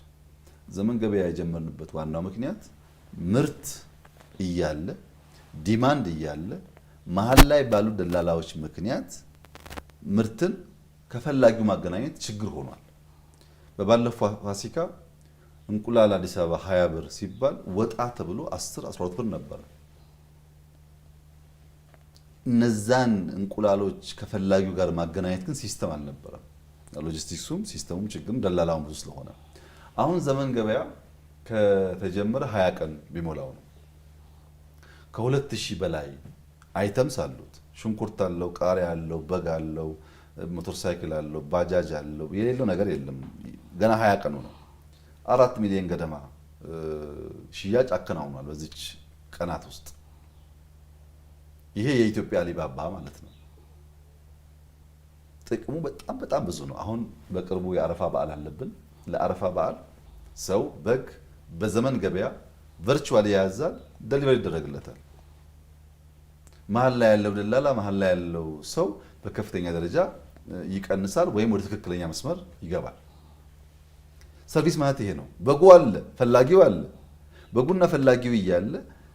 ዘመን ገበያ የጀመርንበት ዋናው ምክንያት ምርት እያለ demand እያለ መሀል ላይ ባሉ ደላላዎች ምክንያት ምርትን ከፈላጊው ማገናኘት ችግር ሆኗል። በባለፈው ፋሲካ እንቁላል አዲስ አበባ 20 ብር ሲባል ወጣ ተብሎ 10 12 ብር ነበረ። እነዛን እንቁላሎች ከፈላጊው ጋር ማገናኘት ግን system አልነበረም። Logistics ኡም system ኡም ችግርም ደላላውን ብዙ ስለሆነ አሁን ዘመን ገበያ ከተጀመረ 20 ቀን ቢሞላው ነው። ከ2000 በላይ items አሉት። ሽንኩርት አለው፣ ቃሪያ አለው፣ በግ አለው፣ ሞተር ሳይክል አለው፣ ባጃጅ አለው። የሌለው ነገር የለም። ገና 20 ቀኑ ነው። 4 ሚሊዮን ገደማ ሽያጭ አከናውኗል በዚች ቀናት ውስጥ። ይሄ የኢትዮጵያ አሊባባ ማለት ነው። ጥቅሙ በጣም በጣም ብዙ ነው። አሁን በቅርቡ የአረፋ በዓል አለብን። ለአረፋ በዓል ሰው በግ በዘመን ገበያ virtually ያዛል፣ delivery ይደረግለታል። መሀል ላይ ያለው ደላላ፣ መሀል ላይ ያለው ሰው በከፍተኛ ደረጃ ይቀንሳል ወይም ወደ ትክክለኛ መስመር ይገባል። Service ማለት ይሄ ነው። በጉ አለ፣ ፈላጊው አለ። በጉና ፈላጊው እያለ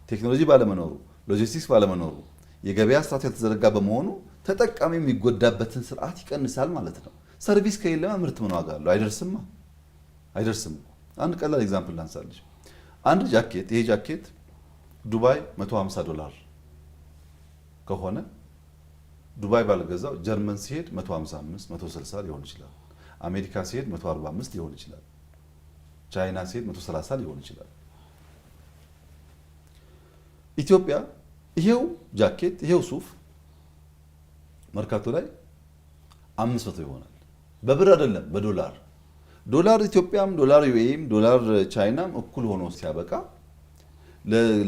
ቴክኖሎጂ ባለመኖሩ፣ ሎጂስቲክስ ባለመኖሩ፣ የገበያ ስርዓት ያልተዘረጋ በመሆኑ ተጠቃሚ የሚጎዳበትን ስርዓት ይቀንሳል ማለት ነው። Service ከሌለማ ምርት ምን ዋጋ አለው? አይደርስማ፣ አይደርስም። አንድ ቀላል example ላንሳልሽ። አንድ ጃኬት፣ ይሄ ጃኬት ዱባይ 150 ዶላር ከሆነ ዱባይ ባልገዛው ጀርመን ሲሄድ 155 160 ሊሆን ይችላል። አሜሪካ ሲሄድ 145 ሊሆን ይችላል። ቻይና ሲሄድ 130 ሊሆን ይችላል። ኢትዮጵያ ይሄው ጃኬት ይሄው ሱፍ መርካቶ ላይ 500 ይሆናል። በብር አይደለም፣ በዶላር። ዶላር ኢትዮጵያም ዶላር UAE ም ዶላር ቻይናም እኩል ሆኖ ሲያበቃ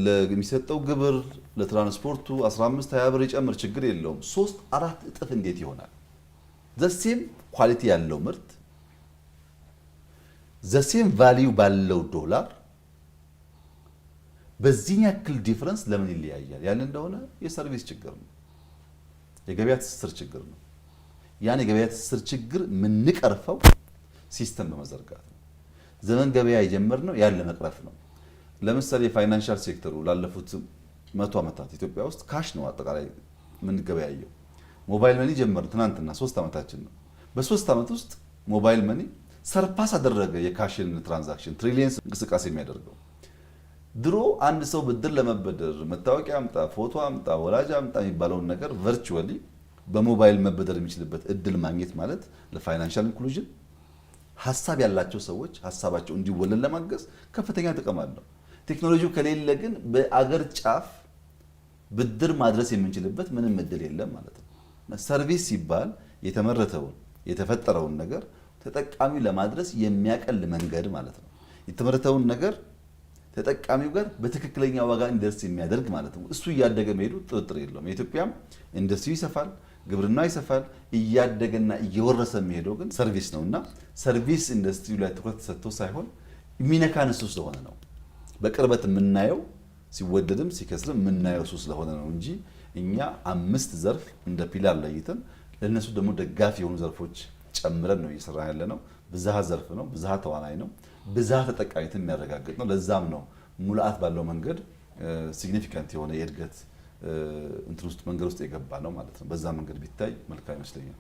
ለሚሰጠው ግብር ለትራንስፖርቱ 15 20 ብር ይጨምር ችግር የለውም። ሶስት አራት እጥፍ እንዴት ይሆናል? The same quality ያለው ምርት the same value ባለው ዶላር በዚህን ያክል difference ለምን ይለያያል? ያን እንደሆነ የ service ችግር ነው፣ የገበያ ትስስር ችግር ነው። ያን የገበያ ትስስር ችግር የምንቀርፈው system በመዘርጋት ነው። ዘመን ገበያ የጀመርነው ያን ለመቅረፍ ነው። ለምሳሌ የ financial sector ኡ ላለፉት 100 ዓመታት ኢትዮጵያ ውስጥ cash ነው አጠቃላይ የምንገበያየው። Mobile money ጀመርን ትናንትና 3 ዓመታችን ነው። በ3 ዓመት ውስጥ mobile money surpass አደረገ የ cash ን transaction፣ trillions እንቅስቃሴ የሚያደርገው። ድሮ አንድ ሰው ብድር ለመበደር መታወቂያ አምጣ፣ ፎቶ አምጣ፣ ወላጅ አምጣ የሚባለውን ነገር virtually በሞባይል መበደር የሚችልበት እድል ማግኘት ማለት ለ financial inclusion ሀሳብ ያላቸው ሰዎች ሀሳባቸው እንዲወለድ ለማገዝ ከፍተኛ ጥቅም አለው። ቴክኖሎጂው ከሌለ ግን በአገር ጫፍ ብድር ማድረስ የምንችልበት ምንም እድል የለም ማለት ነው። Service ሲባል የተመረተውን የተፈጠረውን ነገር ተጠቃሚው ለማድረስ የሚያቀል መንገድ ማለት ነው። የተመረተውን ነገር ተጠቃሚው ጋር በትክክለኛ ዋጋ እንዲደርስ የሚያደርግ ማለት ነው። እሱ እያደገ መሄዱ ጥርጥር የለውም። የኢትዮጵያም ኢንዱስትሪ ይሰፋል፣ ግብርና ይሰፋል። እያደገና እየወረሰ የሚሄደው ግን service ነው እና service ኢንዱስትሪው ላይ ትኩረት ተሰጥቶ ሳይሆን የሚነካን እሱ ስለሆነ ነው። በቅርበት የምናየው ሲወደድም ሲከስርም የምናየው እሱ ስለሆነ ነው እንጂ እኛ አምስት ዘርፍ እንደ pillar ለይተን ለእነሱ ደግሞ ደጋፊ የሆኑ ዘርፎች ጨምረን ነው እየሰራን ያለ ነው። ብዝሃ ዘርፍ ነው፣ ብዝሃ ተዋናይ ነው፣ ብዝሃ ተጠቃሚነትን የሚያረጋግጥ ነው። ለዛም ነው ሙልአት ባለው መንገድ significant የሆነ የእድገት እንትን ውስጥ መንገድ ውስጥ የገባ ነው ማለት ነው። በዛ መንገድ ቢታይ መልካም ይመስለኛል።